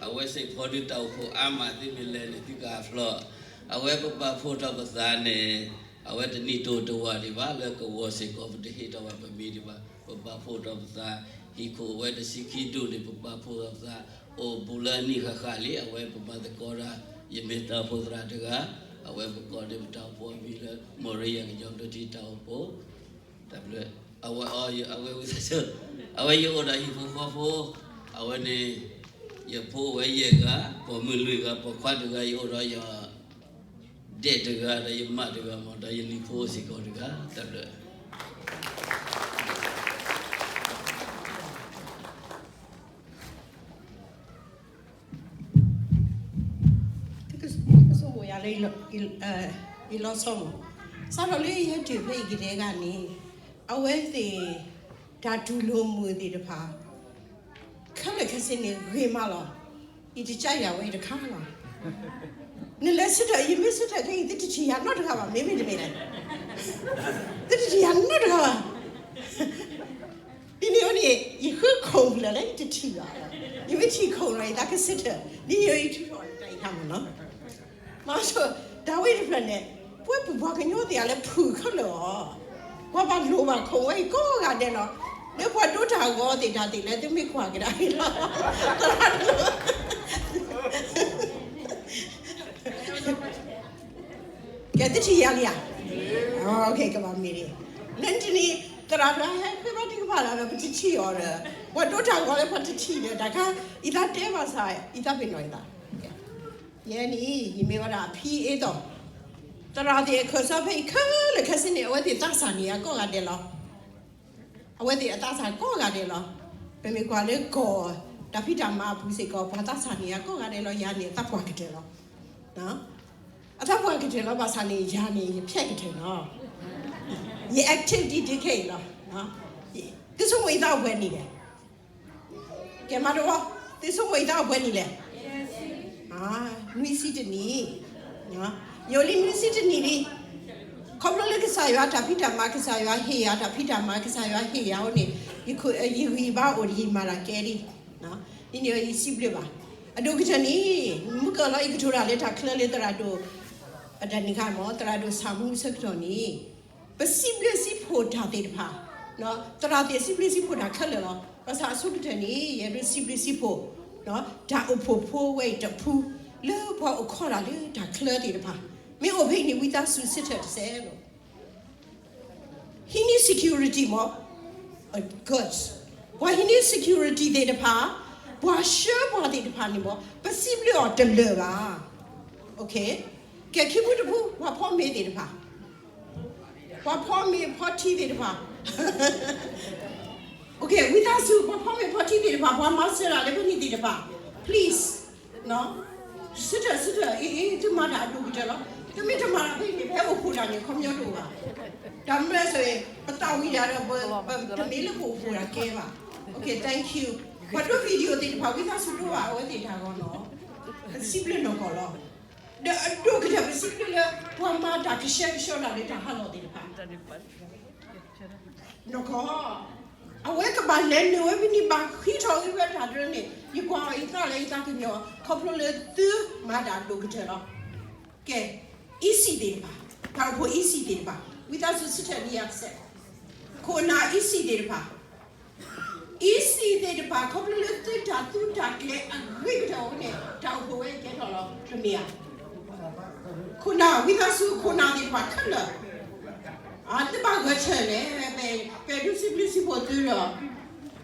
အဝဲစ့ၢ်ကီးဒုးတၢ်အိၣ်ဖှိၣ်အါမး သုမ့ၢ်လဲၤန့ၣ် သုကဟးဖျီၣ်, အဝဲပပာ်ဖှိၣ်ထီၣ်ပသးန့ၣ်, အဝဲတနံၣ်တိၢ်တဝာ်ဒံးဘၣ် လၢကဝီၤစ့ၢ်ကီး ပတဟ့ၣ်ထီၣ်ဘၣ်ပမံၤဒံးဘၣ်, ပပာ်ဖှိၣ်ထီၣ်ပသး, ဟံၣ်ခိၣ်အဝဲတဆံခံဒူၣ်န့ၣ် ပပာ်ဖှိၣ်ထီၣ်ပသး, အိၣ်ဘူးလၢအနံၣ်ဃၣ်ဃၣ်လံ အဝဲပမၤသကိးတၢ်, ယမ့ၢ်တၢ်အိၣ်ဖှိၣ်သရၣ်တဂၤ, အဝဲပကိးန့ၢ်ပတၢ်အိၣ်ဖှိၣ်အမံၤလၢ မိၢ်ရံယၤကညီဘျၢထံတၢ်အိၣ်ဖှိၣ် တၢ်ဘျၢ, အဝဲအီၤ အဝဲဝံသးစူၤ, အဝဲယအိၣ်ဒီးဟံၣ်ဖိဃီဖိ, အဝဲန့ၣ်, ယဖိဝဲယဲၢ်ဂၤ, ပိာ်မုၣ်လွံၢ်ဂၤ, ပိာ်ခွါတဂၤ, ယအိၣ်ဒီးယ, ဒဲၣ်တဂၤ, ဒီးယလံၤဖိစ့ၢ်ကီးတဂၤ, တၢ်ဘျၢ ကဆိကမိၣ်ယၤလၢ ယလီၤဆီမး, စးထီၣ်လၢယဟဲတုၤဖဲအံၤကတဲဂၤန့ၣ်, အဝဲသ့ၣ်, တၢ်တူၢ်လိာ်မုာ်သ့ၣ်တဖၣ်, ခဲလၢာ်ခဲဆ့န့ၣ်ဂ့ၤမးလီၤ. ယတကးယၤဝဲတခါလီၤ. နလဲၤဆၢထၢၣ် ယမ့ၢ်ဆၢထၢၣ်ခဲအံၤ သုတထံၣ်ယၤနီတဂၤဘၣ် မ့မ့ၢ်တမ့ၢ်လဲၣ်, သုတထံၣ်ယၤနီတဂၤဘၣ်. ဒ်န့ၣ်အဃိန့ၣ် ယဃုခိၣ်ဖျၢၣ်လၢယတထံၣ်ဘၣ်, ယမ့ၢ်ထံၣ်ခိၣ်ဒီး ယသးကဆၢထၢၣ်, ဒ်န့ၣ်အဃိယထူးထီၣ်တၢ်အံၤခါမ့ၢ်နီၤ. မၤဆိ တၢ်ဝဲတဖျၢၣ်န့ၣ်, ပဝဲပပှၤကညီသ့ၣ်ဧါလၢဖုၣ်ခဲလၢာ်အီၤ, ပှၤဘၣ်လိၣ်ဘၣ်ခိၣ်ဝဲအံၤကိးဂၤဒဲးလီၤ. လၢပှၤဒိတၢ်ဂီၤသ့ၣ်တၢ်သ့ၣ်လၢသုမ့ၢ်ကွၢ်ကဒါအံၤလီၤ, သရၣ်တလိၣ် ကဲသုထံၣ်ယၤလံဧါ, ကဘၣ်မ့ၢ်ဒ်, လၢတနံၤ, သရၣ်တဂၤဟဲဃ့ဘါထုကဖၣ်လၢဒီး ပတထံၣ်အီၤဒီး, ပှၤဒိတၢ်ဂီၤလၢပှၤတထံၣ်ဒီး တၢ်ခါ, ယသးတဲဘၣ်ဆၣ်, ယသးပ့ၤနီၣ်ယသး, ယဲန့ၣ် ယမ့ၢ်ဝဲဒၣ်အဖံအသိး, သရၣ်သ့ၣ်အခၢၣ်စးဖဲအံၤခဲလၢာ်ခဲဆ့န့ၣ် အဝဲသ့ၣ်သးစၢ်န့ၢ်ယၤကိးဂၤဒဲးလီၤ. အဝဲသ့ၣ်အသးစၢ်ကိးဂၤဒဲးလီၤ. ပမ့ၢ်ကွၢ်လၢကီၢ်, တၢ်ဖံးတၢ်မၤအပူၤစ့ၢ်ကီး ပှၤသးစၢ်န့ၢ်ယၤကိးဂၤဒဲးလီၤ. ယၤန့ၣ်အသးပှၢ်ကတၢၢ်လီၤ. အသးပှၢ်ကတၢၢ်လီၤ ဘၣ်ဆၣ်န့ၣ် ယၤန့ၣ် ယဖျဲၣ်ကတၢၢ်လီၤ. ယ activity ဒုးခဲအံၤလီၤ. သုဆိကမိၣ်ယသးအိၣ်ပှဲၤနံၣ်လဲၣ်. ကဲမၤတဝီ, သုဆိကမိၣ်ယသးအိၣ်ပှဲၤနံၣ်လဲၣ်. နွံဆံတနံၣ်, ယအိၣ်လံနွံဆံတနံၣ်လံ. ခီဖျိလၢကစၢ်ယွၤတၢ်ဖံးတၢ်မၤ ကစၢ်ယွၤဟ့ၣ်ယၤတၢ်ဖံးတၢ်မၤ ကစၢ်ယွၤဟ့ၣ်ယၤအဃိန့ၣ်, ယဂံၢ်ယဘါအိၣ်ဒီးယမၤတၢ်ကဲလံ. ဒ်န့ၣ်ယစံးဘျုးဘၣ်. အဒိၣ်ကတၢၢ်န့ၣ်, မုၢ်ကလီၤအံၤကတိၤတၢ်လၢတၢ်ချၢလၢသရၣ်ဒိၣ်, အတၢ်န့ၣ်ခါမ့ၢ် သရၣ်ဒိၣ်ဆၣ်မူဆၢကတီၢ်န့ၣ်, ပစံးဘျုးစံးဖှိၣ်တၢ်သ့ၣ်တဖၣ်, သရၣ်သ့ၣ်စံးဘျုးစံးဖှိၣ်တၢ်ခဲလၢာ်လီၤ. ဘၣ်ဆၣ်အဆိကတၢၢ်န့ၣ် ယအဲၣ်ဒိးစံးဘျုးစံးဖှိၣ် တၢ်အိၣ်ဖှိၣ်ဖိဝဲအံၤတဖု, လၢပှၤအိၣ်ခိးတၢ်လၢတၢ်ချၢသ့ၣ်တဖၣ်, မ့ၢ်အိၣ်ဖဲအံၤန့ၣ် ဝံသးစူၤဆၢထၢၣ်တစဲးလီၤ. ဟံးန့ၢ် security မ့ၢ်, good, ပှၤဟံးန့ၢ် security သ့ၣ်တဖၣ်, ပှၤဆှၢပှၤသ့ၣ်တဖၣ်န့ၣ်မ့ၢ် ပစံးဘျုးအီၤတလၢာ်ဘၣ်. ကဲခံဖုတဖု ပှၤဖီမ့ၤသ့ၣ်တဖၣ်, ပှၤဖီမ့ၤဖီထံသ့ၣ်တဖၣ်, ဝံသးစူၤ ပှၤဖီမ့ၤဖီထံသ့ၣ်တဖၣ် ပှၤမၤစၢၤတၢ်လၢပန့ၢ်သ့ၣ်တဖၣ်, please, ဆၢထၢၣ် ဆၢထၢၣ် အ့ အ့ သုမၤတၢ်အဒိၣ်ကတၢၢ်လီၤ. သုမ့ၢ်တမၤတၢ်ဖဲအံၤန့ၣ် ပဟဲအိၣ်ဖှိၣ်တၢ်န့ၣ် ခီပညီတအိၣ်ဘၣ်. တၢ်မနုၤလဲၣ်န့ၣ် ပသးဝံၣ်ဒၣ်ဒီး ပတမ့ၢ်လၢပအိၣ်ဖှိၣ်တၢ်ကဲဘၣ်. Okay, thank you. ပှၤဒိ video သ့ၣ်တဖၣ် ဝံသးစူၤဒိဘၣ်အဝဲသ့ၣ်တၢ်ဂီၤနီၤ, ပစံးဘျုးနီၢ်ကီၢ်လီၤ. ဒီးအဒိၣ်ကတၢၢ် ပစံးဘျုးလၢ ပှၤမၤတၢ်ကဆှဲကဆှီတၢ်လၢတၢ်ဟးလီၢ်သ့ၣ်တဖၣ် နီၢ်ကီၢ်, အဝဲကဘၣ်လဲၤနုာ်ဝဲဖဲန့ၣ် ဘၣ်ဃံးထီၣ်ဂ့ၤဝဲတၢ်တရၢန့ၣ် ယကွၢ်အီၤယသးလၢယသးကညီၤ ခီဖျိလၢသုမၤတၢ်အဒိၣ်ကတၢၢ်လီၤ. ကဲ, E C သ့ၣ်တဖၣ်, တၢ်အိၣ်ဖှိၣ် E C သ့ၣ်တဖၣ်, ဝံသးစူၤဆၢထၢၣ်န့ၢ်ယၤတစဲး, ခိၣ်နၢ် E C သ့ၣ်တဖၣ် E C သ့ၣ်တဖၣ် ခီဖျိလၢသုတၢ်သူတၢ်ကျဲၤအဂ့ၤကတၢၢ်အဃိန့ၣ် တၢ်အိၣ်ဖှိၣ်ဝဲကဲထီၣ်လီၤ တမ့ၢ်ဧါ. ခိၣ်နၢ် ဝံသးစူၤ ခိၣ်နၢ်သ့ၣ်တဖၣ်ခဲလၢာ်, သုဘၣ်ဂဲၤဆၢထၢၣ်လဲၣ်, ပအဲၣ်ဒိးစံးဘျုးစံးဖှိၣ်သုဒီး,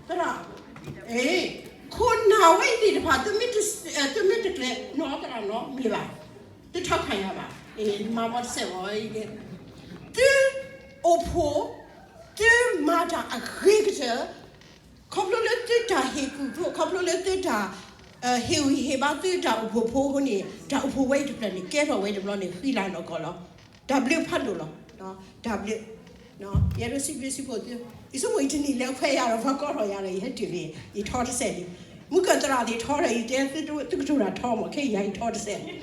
သရၣ်, ခိၣ်နၢ်ဝဲအံၤသ့ၣ်တဖၣ် သုမ့ၢ်တကျဲၤနီၤ သရၣ်နီၤမ့ၢ်ဘၣ်, သုထီၣ်ခါယၤဘၣ်, မၤဘီတစဲးဘီ, သုအိၣ်ဖှိၣ်, သုမၤတၢ်အဂ့ၤကတၢၢ် ခီဖျိလၢသုတၢ်ဟ့ၣ်ကူၣ်သ့ၣ်, ခီဖျိလၢသုတၢ်ဟ့ၣ်ဂံၢ်ဟ့ၣ်ဘါသုတၢ်အိၣ်ဖှိၣ်ဖိအဃိန့ၣ် တၢ်အိၣ်ဖှိၣ်ဝဲအံၤတဖျၢၣ်န့ၣ် ကဲထီၣ်ဝဲတဘျီန့ၣ် ဃံလၤနီၢ်ကီၢ်လီၤ. တၢ်ဘျုးဖးဒိၣ်လီၤ. တၢ်ဘျုး, ယအဲၣ်ဒိးစံးဘျုးစံးဖှိၣ်သု, ယဆိကမိၣ်အံၤတနံၤလၢအခွဲးယၤဒီး ပှၤကိးထီၣ်ယၤဒီး ယဟဲတုၤန့ၣ် ယထီတစဲးလံ. မုၢ်ကၢၢ်သရၣ်သ့ၣ်ထီဒီး ယတဲသုကတိၤတၢ်ထီမး ခဲအံၤယၤယထီတစဲးလံ.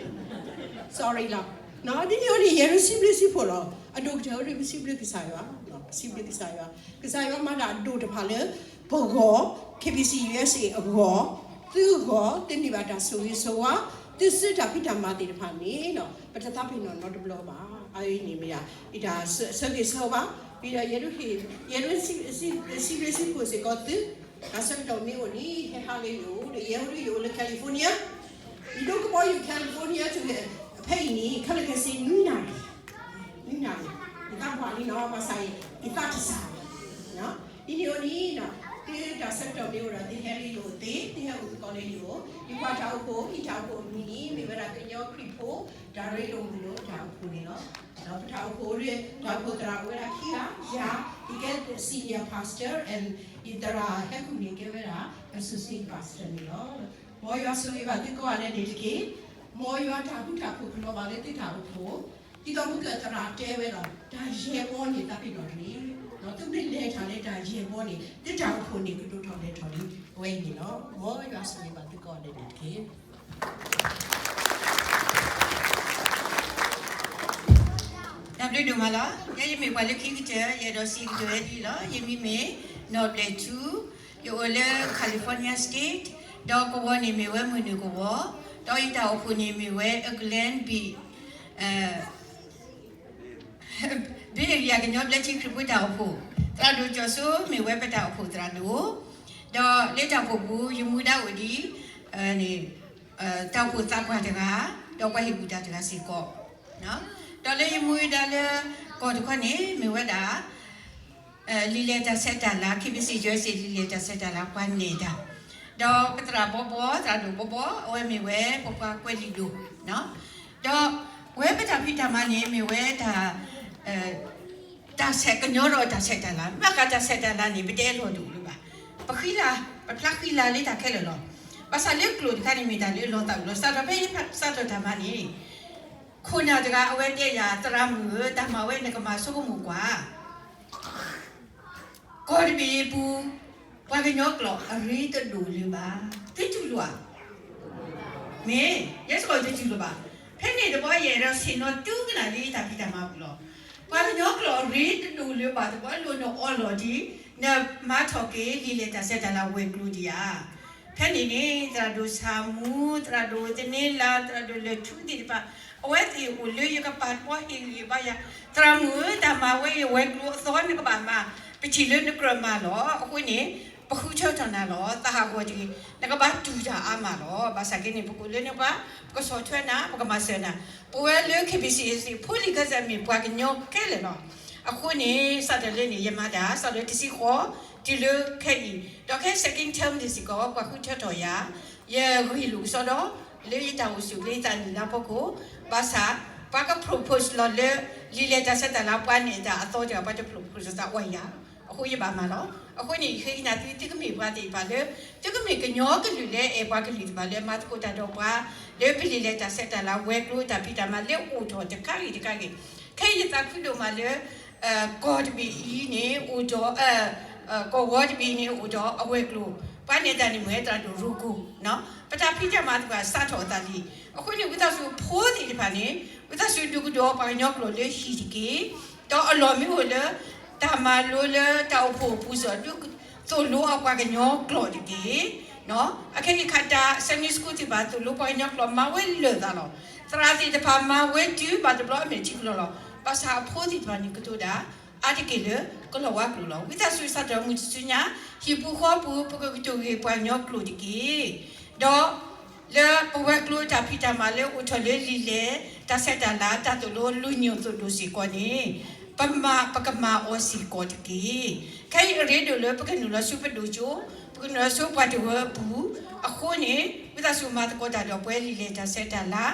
Sorry လီၤ. ဒ်န့ၣ်အဃိန့ၣ် ယဲဒၣ်စံးဘျုးစံးဖှိၣ်လီၤ. အဒိၣ်ကတၢၢ်အံၤ ပစံးဘျုးကစၢ်ယွၤ, ပစံးဘျုးကစၢ်ယွၤ, ကစၢ်ယွၤမၤတၢ်အဒိၣ်တဖၣ်လၢပဂီၢ်, K B C U S A အဂီၢ်, သုဂီၢ်, သုန့ၢ်ဘၣ်တၢ်ဆိၣ်ဂ့ၤဆိၣ်ဝါ, သုစုတၢ်ဖံးတၢ်မၤသ့ၣ်တဖၣ်န့ၣ် ပတသးပ့ၤနီၣ်နီတဘျီဘၣ်. အအံၤန့ၣ်မ့ၢ်ဒၣ် ယတၢ်ဆၢဂ့ၤဆၢဝါ, ဒီးယဲဒၣ်, ယဲဒၣ်စံးဘျုးစံးဖှိၣ်စ့ၢ်ကီးသု, တၢ်ဆၢကတီၢ်မ့ၢ်အိၣ်န့ၣ် ဟဲဟးလၢယအိၣ်, ဒီးယဲဒၣ်ယအိၣ်လၢ California, ယဒိကဘီယူၤ California တုၤဖဲအံၤန့ၣ် ခဲလၢာ်ခဲဆ့နွံနၣ်ရံၣ်, နွံနၣ်ရံၣ်, ယသးပှၢ်လံနီၤ, ဘၣ်ဆၣ်အံၤ ယသးတစှၤဘၣ်. ဒ်န့ၣ်အဃိန့ၣ် သုတၢ်ဆၢကတီၢ်မ့ၢ်အိၣ်ဒီး သုဟဲလၢယအိၣ်သ့, သုဟဲအိၣ်သကိးလၢယအိၣ်, ယကွၢ်တၢ်အိၣ်ဖှိၣ်, ယတၢ်အိၣ်ဖှိၣ်အမံၤန့ၣ် မ့ၢ်ဝဲဒၣ်ကညီခရံာ်ဖိ တၢ်ရ့လိာ်မုာ်လိာ်တၢ်အိၣ်ဖှိၣ်န့ၣ်လီၤ. ဒီးပတၢ်အိၣ်ဖှိၣ်, တၢ်အိၣ်ဖှိၣ်သရၣ်အိၣ်ဝဲဒၣ်ခံဂၤ, ယၤ, ယကဲ senior pastor and ယသရၣ်ဟဲကူၣ်န့ၣ်ကဲဝဲဒၣ် associate pastor န့ၣ်လီၤ. မ်ယွၤဆိၣ်ဂ့ၤဘၣ်သုကိးဂၤဒဲးန့ၣ်တက့ၢ်. မ်ယွၤတၢ်ဃူတၢ်ဖိးကလီၤဘၣ်လၢသုတၢ်အိၣ်ဖှိၣ်, ဒ်သိးမုၢ်ကၢၢ်သရၣ်တဲဝဲဒီး တၢ်ယဲၢ်ဘီန့ၣ်သးပ့ၤနီၣ်တဂ့ၤ, သုမ့ၢ်လဲၤတၢ်လၢတၢ်ယဲၢ်ဘီန့ၣ် သုတၢ်အိၣ်ဖှိၣ်န့ၣ်ကဒိၣ်ထီၣ်လဲၤထီၣ်လံ, အဝဲအံၤန့ၣ်လီၤ. မ်ယွၤဆိၣ်ဂ့ၤဘၣ်သုကိးဂၤဒဲးန့ၣ်တက့ၢ်. တၢ်ဘျုးဒိၣ်မးလီၤ. ယဲယမ့ၢ်ပှၤလၢခံကတၢၢ်, ယအဲၣ်ဒိးစံးကတၢၢ်ဝဲဒ်အံၤလီၤ. ယမံၤမ့ၢ် နီၢ်ဘျဲၣ်ထူ, ယအိၣ်လၢ California State, ဒီးကဝီၤန့ၣ်မ့ၢ်ဝဲမုၢ်နုာ်ကဝီၤ, ဒီးယတၢ်အိၣ်ဖှိၣ်န့ၣ်မ့ၢ်ဝဲ Oakland Beach, ဘ့ၣ်အ့ရံယၤကညီဘျၢထံခရံာ်ဖိတၢ်အိၣ်ဖှိၣ်, သရၣ်ဒိၣ်ကၠီၣ်စိမ့ၢ်ဝဲပတၢ်အိၣ်ဖှိၣ်သရၣ်ဒိၣ်, ဒီးလၢတၢ်အိၣ်ဖှိၣ်ပူၤ ယမူဒါအိၣ်ဒ် တၢ်အိၣ်ဖှိၣ်သးပှၢ်တဂၤ, ဒီးပှၤဟ့ၣ်ကူၣ်တၢ်တဂၤစ့ၢ်ကီး, ဒီးလၢယမူဒါလၢကီၢ်တခီန့ၣ် မ့ၢ်ဝဲဒၣ် လံာ်လဲၢ်တၢ်ဆဲးတၢ်လၤ, K B C U S A လံာ်လဲၢ်တၢ်ဆဲးတၢ်လၤပှၤနဲၣ်တၢ်, ဒီးပသရၣ်ဘီဘီ, သရၣ်ဒိၣ်ဘီဘီ, အဝဲမ့ၢ်ဝဲပပှၤကွဲးလံာ်ဒိၣ်, ဒီးပဝဲပတၢ်ဖံးတၢ်မၤန့ၣ် မ့ၢ်ဝဲတၢ် တၢ်ဆဲးကညီဒီးတၢ်ဆဲးတၢ်လၤ, မ့ၢ်ဃးတၢ်ဆဲးတၢ်လၤန့ၣ် ပတအဲၣ်လီၤဒိၣ်လၢၤဘၣ်. ပဃံလၤ, ပဖျါဃံလၤလၢတၢ်ခဲလၢာ်လီၤ. ဘၣ်ဆၣ်လၢကျိာ်တခါန့ၣ်မ့ၢ်တၢ်လၢလီၤသးအုးလီၤ. စးထီၣ်ဖဲယစးထီၣ်တၢ်မၤန့ၣ်, ခိၣ်နၢ်တဂၤအဝဲတဲယၤ, သရၣ်မုၣ်ဧၢ, တၢ်မၤဝဲနကမၤဆိကမိၣ်ကွၢ် ကီၢ်တဘ့ၣ်အံၤပူၤ, ပှၤကညီကျိာ်အရ့တဒိၣ်လၢၤဘၣ်. သုတူၢ်လိာ်ဧါ. မ့ၢ်, ယဲစ့ၢ်ကီးတတူၢ်လိာ်ဘၣ်. ဖဲန့ၣ်တဘျီယအဲၣ်ဒိးဆ့ၣ်နီၤတုၤကနၣ်လၢယတၢ်ဖံးတၢ်မၤပူၤလီၤ. ပှၤကညီကျိာ်အရ့တဒိၣ်လၢၤဘၣ်တဘျီ အလိၣ်နအီလီၤဒံး, နမၤထီၣ်က့ၤလံာ်လဲၢ်တၢ်ဆဲးတၢ်လၤဝဲၤကျိၤဒံးဧါ. ဖဲန့ၣ်န့ၣ် သရၣ်ဒိၣ်ဆၣ်မူ, သရၣ်ဒိၣ်သန့လၤ, သရၣ်ဒိၣ်လၢၢ်ထူသ့ၣ်တဖၣ်, အဝဲသ့ၣ်အိၣ်လၢယကပၤတဘျီဟ့ၣ်ဂံၢ်ဘါယၤ, သရၣ်မုၣ်ဧၢ, တၢ်မၤဝဲအံၤဝဲၤကျိၤအသီနကဘၣ်မၤ, ပထံၣ်လၢနကြၢးမၤလီၤ. အဃိန့ၣ် ပဃုထၢထီၣ်နၤလီၤ. သးဟးဂီၤတဂ့ၤ, နကဘၣ်တူၢ်တၢ်အါမးလီၤ. ဘၣ်ဆၣ်က့န့ၣ် ပကအိၣ်လၢနပှၤ, ပကဆီၣ်ထွဲနၤ, ပကမၤစၢၤနၤ. ပဝဲလၢ K B C S ဖိလံၤခၢၣ်စးမ့ၢ်ပှၤကညီခဲလၢာ်လီၤ. အဃိန့ၣ် စးထီၣ်လၢန့ၣ် ယမၤတၢ် စးထီၣ်လၢတဆံဃိး တုၤလၢခဲအံၤ, ဒီးခဲ second term န့ၣ်စ့ၢ်ကီး ပှၤဃုထၢထီၣ်ယၤ, ယဂ့ၢ်လိာ်ကစီဒီ လၢယတၢ်အိၣ်ဆူၣ်လၢယသးနံၣ်လၢဖီခိၣ်, ဘၣ်ဆၣ် ပှၤက propose လီၤလၢ လံာ်လဲၢ်တၢ်ဆဲးတၢ်လၤပှၤနဲၣ်တၢ်အသီတဂၤ ပှၤတ propose သးဝဲယၤ, အဃိယဘၣ်မၤလီၤ. အဃိန့ၣ် ယဃ့ကညးသု သုကမ့ၢ်ပှၤသ့ၣ်တဖၣ်လၢ သုကမ့ၢ်ကညီကလုာ်လၢအဲၣ်ပှၤကလုာ်သ့ၣ်တဖၣ်လၢမၤသကိးတၢ်ဒီးပှၤ လၢပလံာ်လဲၢ်တၢ်ဆဲးတၢ်လၤဝဲၤကျိၤတၢ်ဖံးတၢ်မၤလၢအိၣ်ထီၣ်တခါဂ့ၤတခါဂ့ၤ, ခဲအံၤယသးခုဒိၣ်မးလၢ ကီၢ်တဘ့ၣ်အံၤန့ၣ်အိၣ်ဒီး ကီၢ်ဝီတဘ့ၣ်အံၤန့ၣ်အိၣ်ဒီးအဝဲၤကျိၤ, ပှၤနဲၣ်တၢ်န့ၣ်မ့ၢ်ဝဲသရၣ်ဒိၣ်ရိကိၣ်, ပတၢ်ဖံးတၢ်မၤသ့ၣ်တဖၣ်စးထီၣ်အသးလံ. အဃိန့ၣ် ဝံသးစူၤဖိသ့ၣ်တဖၣ်န့ၣ် ဝံသးစူၤဒုးကဒီးပှၤကညီကျိာ်လၢဟံၣ်တက့ၢ်. ဒီးအလီၢ်မ့ၢ်အိၣ်လၢ တၢ်မၤလိလၢတၢ်အိၣ်ဖှိၣ်အပူၤစ့ၢ်ကီး ဒုးသိၣ်လိအီၤပှၤကညီကျိာ်တက့ၢ်. အခဲအံၤခါတၢ် Sunday School သ့ၣ်တဖၣ်သိၣ်လိပှၤကညီကျိာ်မၤဝဲလၢာ်သးလီၤ. သရၣ်သ့ၣ်တဖၣ်မၤဝဲတုၤဘၣ်တဘျီအမဲာ်ထံကလီၤလီၤ. ဘၣ်ဆၣ်အဖိသ့ၣ်တဖၣ်န့ၣ်ကတိၤတၢ် အါတက့ၢ်လၢကလီၤဝါကျိာ်လီၤ. ဝံသးစူၤစးထီၣ်မုၢ်တစုညါ ဟံၣ်ပူၤဃီပူၤ ပကကတိၤဂ့ၤပှၤကညီကျိာ်တက့ၢ်. ဒီး လၢပဝဲၤကျိၤတၢ်ဖံးတၢ်မၤလၢအိၣ်ထီၣ်လၢလံာ်လဲၢ် တၢ်ဆဲးတၢ်လၤ တၢ်သိၣ်လိလူညိၣ်သိၣ်ဒိၣ်စ့ၢ်ကီးန့ၣ် ပမၤ ပကမၤအီၤစ့ၢ်ကီးတက့ၢ်. ခဲအံၤအရ့ဒိၣ်လၢပကနုာ်လီၤဆူပဒိၣ်ကၠိ, ပကနုာ်လီၤဆူပှၤတဝၢအပူၤ, အဃိန့ၣ် ဝံသးစူၤမၤသကိးတၢ်ဒီးပဝဲလံာ်လဲၢ်တၢ်ဆဲးတၢ်လၤ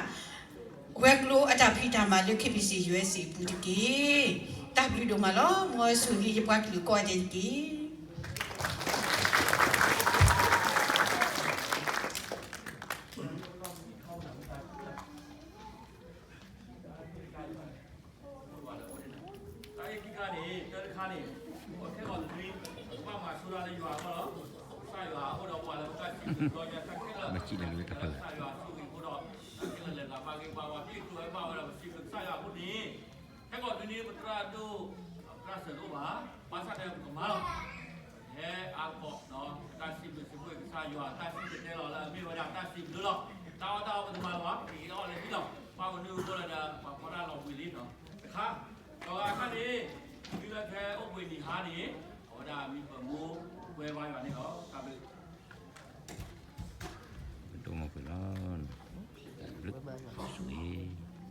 ဝဲၤကျိၤအတၢ်ဖံးတၢ်မၤလၢ K B C U S A အပူၤတက့ၢ်. တၢ်ဘျုးဒိၣ်မးလီၤ. မ်ဆိၣ်ဂ့ၤယပှၤကလုာ်ကိးဂၤဒဲးတက့ၢ်. တၢ်အံၤခံခါန့ၣ် တၢ်တခါန့ၣ် ပှၤခဲလၢာ်လၢ ဘၣ်မၤဆိတၢ်လၢယွၤအဂီၢ်လီၤ. ကစၢ်ယွၤအိၣ်ဒီးပှၤလၢပတၢ်စံးဘျုးကစၢ်ယွၤ တၢ်ခဲလၢာ် ကစၢ်ယွၤဆိၣ်ဂ့ၤအဃိဒီး တၢ်ခဲလၢာ်လဲၤသးဘၣ်က့ၤပှၤ ပှၤဘျုးကျိၤဝဲဘၣ်ဝဲဒီးပစံးဘျုး ကစၢ်ယွၤအဃိန့ၣ်, ဟဲကီၢ်ဒုန့ၣ် ပသရၣ်ဒိၣ်, ပသရၣ်စၢၤတအိၣ်ဘၣ်, ဘၣ်ဆၣ်ဒီးပကမၤလီၤ. ဟဲအါကီးဒီး တၢ်စံးဘျုးစံးဖှိၣ်ကစၢ်ယွၤ, တၢ်စံၣ်တဲၤတဲလီၤလၢအမ့ၢ်ဝဲဒၣ်တၢ်စံးဘျုးလီၤ. တၢ်အီၣ်တၢ်အီပတမၤလီၤဘၣ်, ပက့ၤအီၣ်လၢဟံၣ်လီၤ. ပှၤကနုာ်အဃိလၢဒီး ပှၤဖီတၢ်လီၤဘှံးလံနီၤ. တခါ, ဒီးအခါန့ၣ်, တုၤလၢခဲအိၣ်ဘှံးနံၤဟါန့ၣ်, အဝဲဒၣ်မံပမိၢ်ကွဲဘါယွၤန့ၣ်လီၤ. တၢ်ဘျုး, ပဒိၣ်မးကွံာ်လီၤ, တၢ်ဘျုး, ဆိၣ်ဂ့ၤ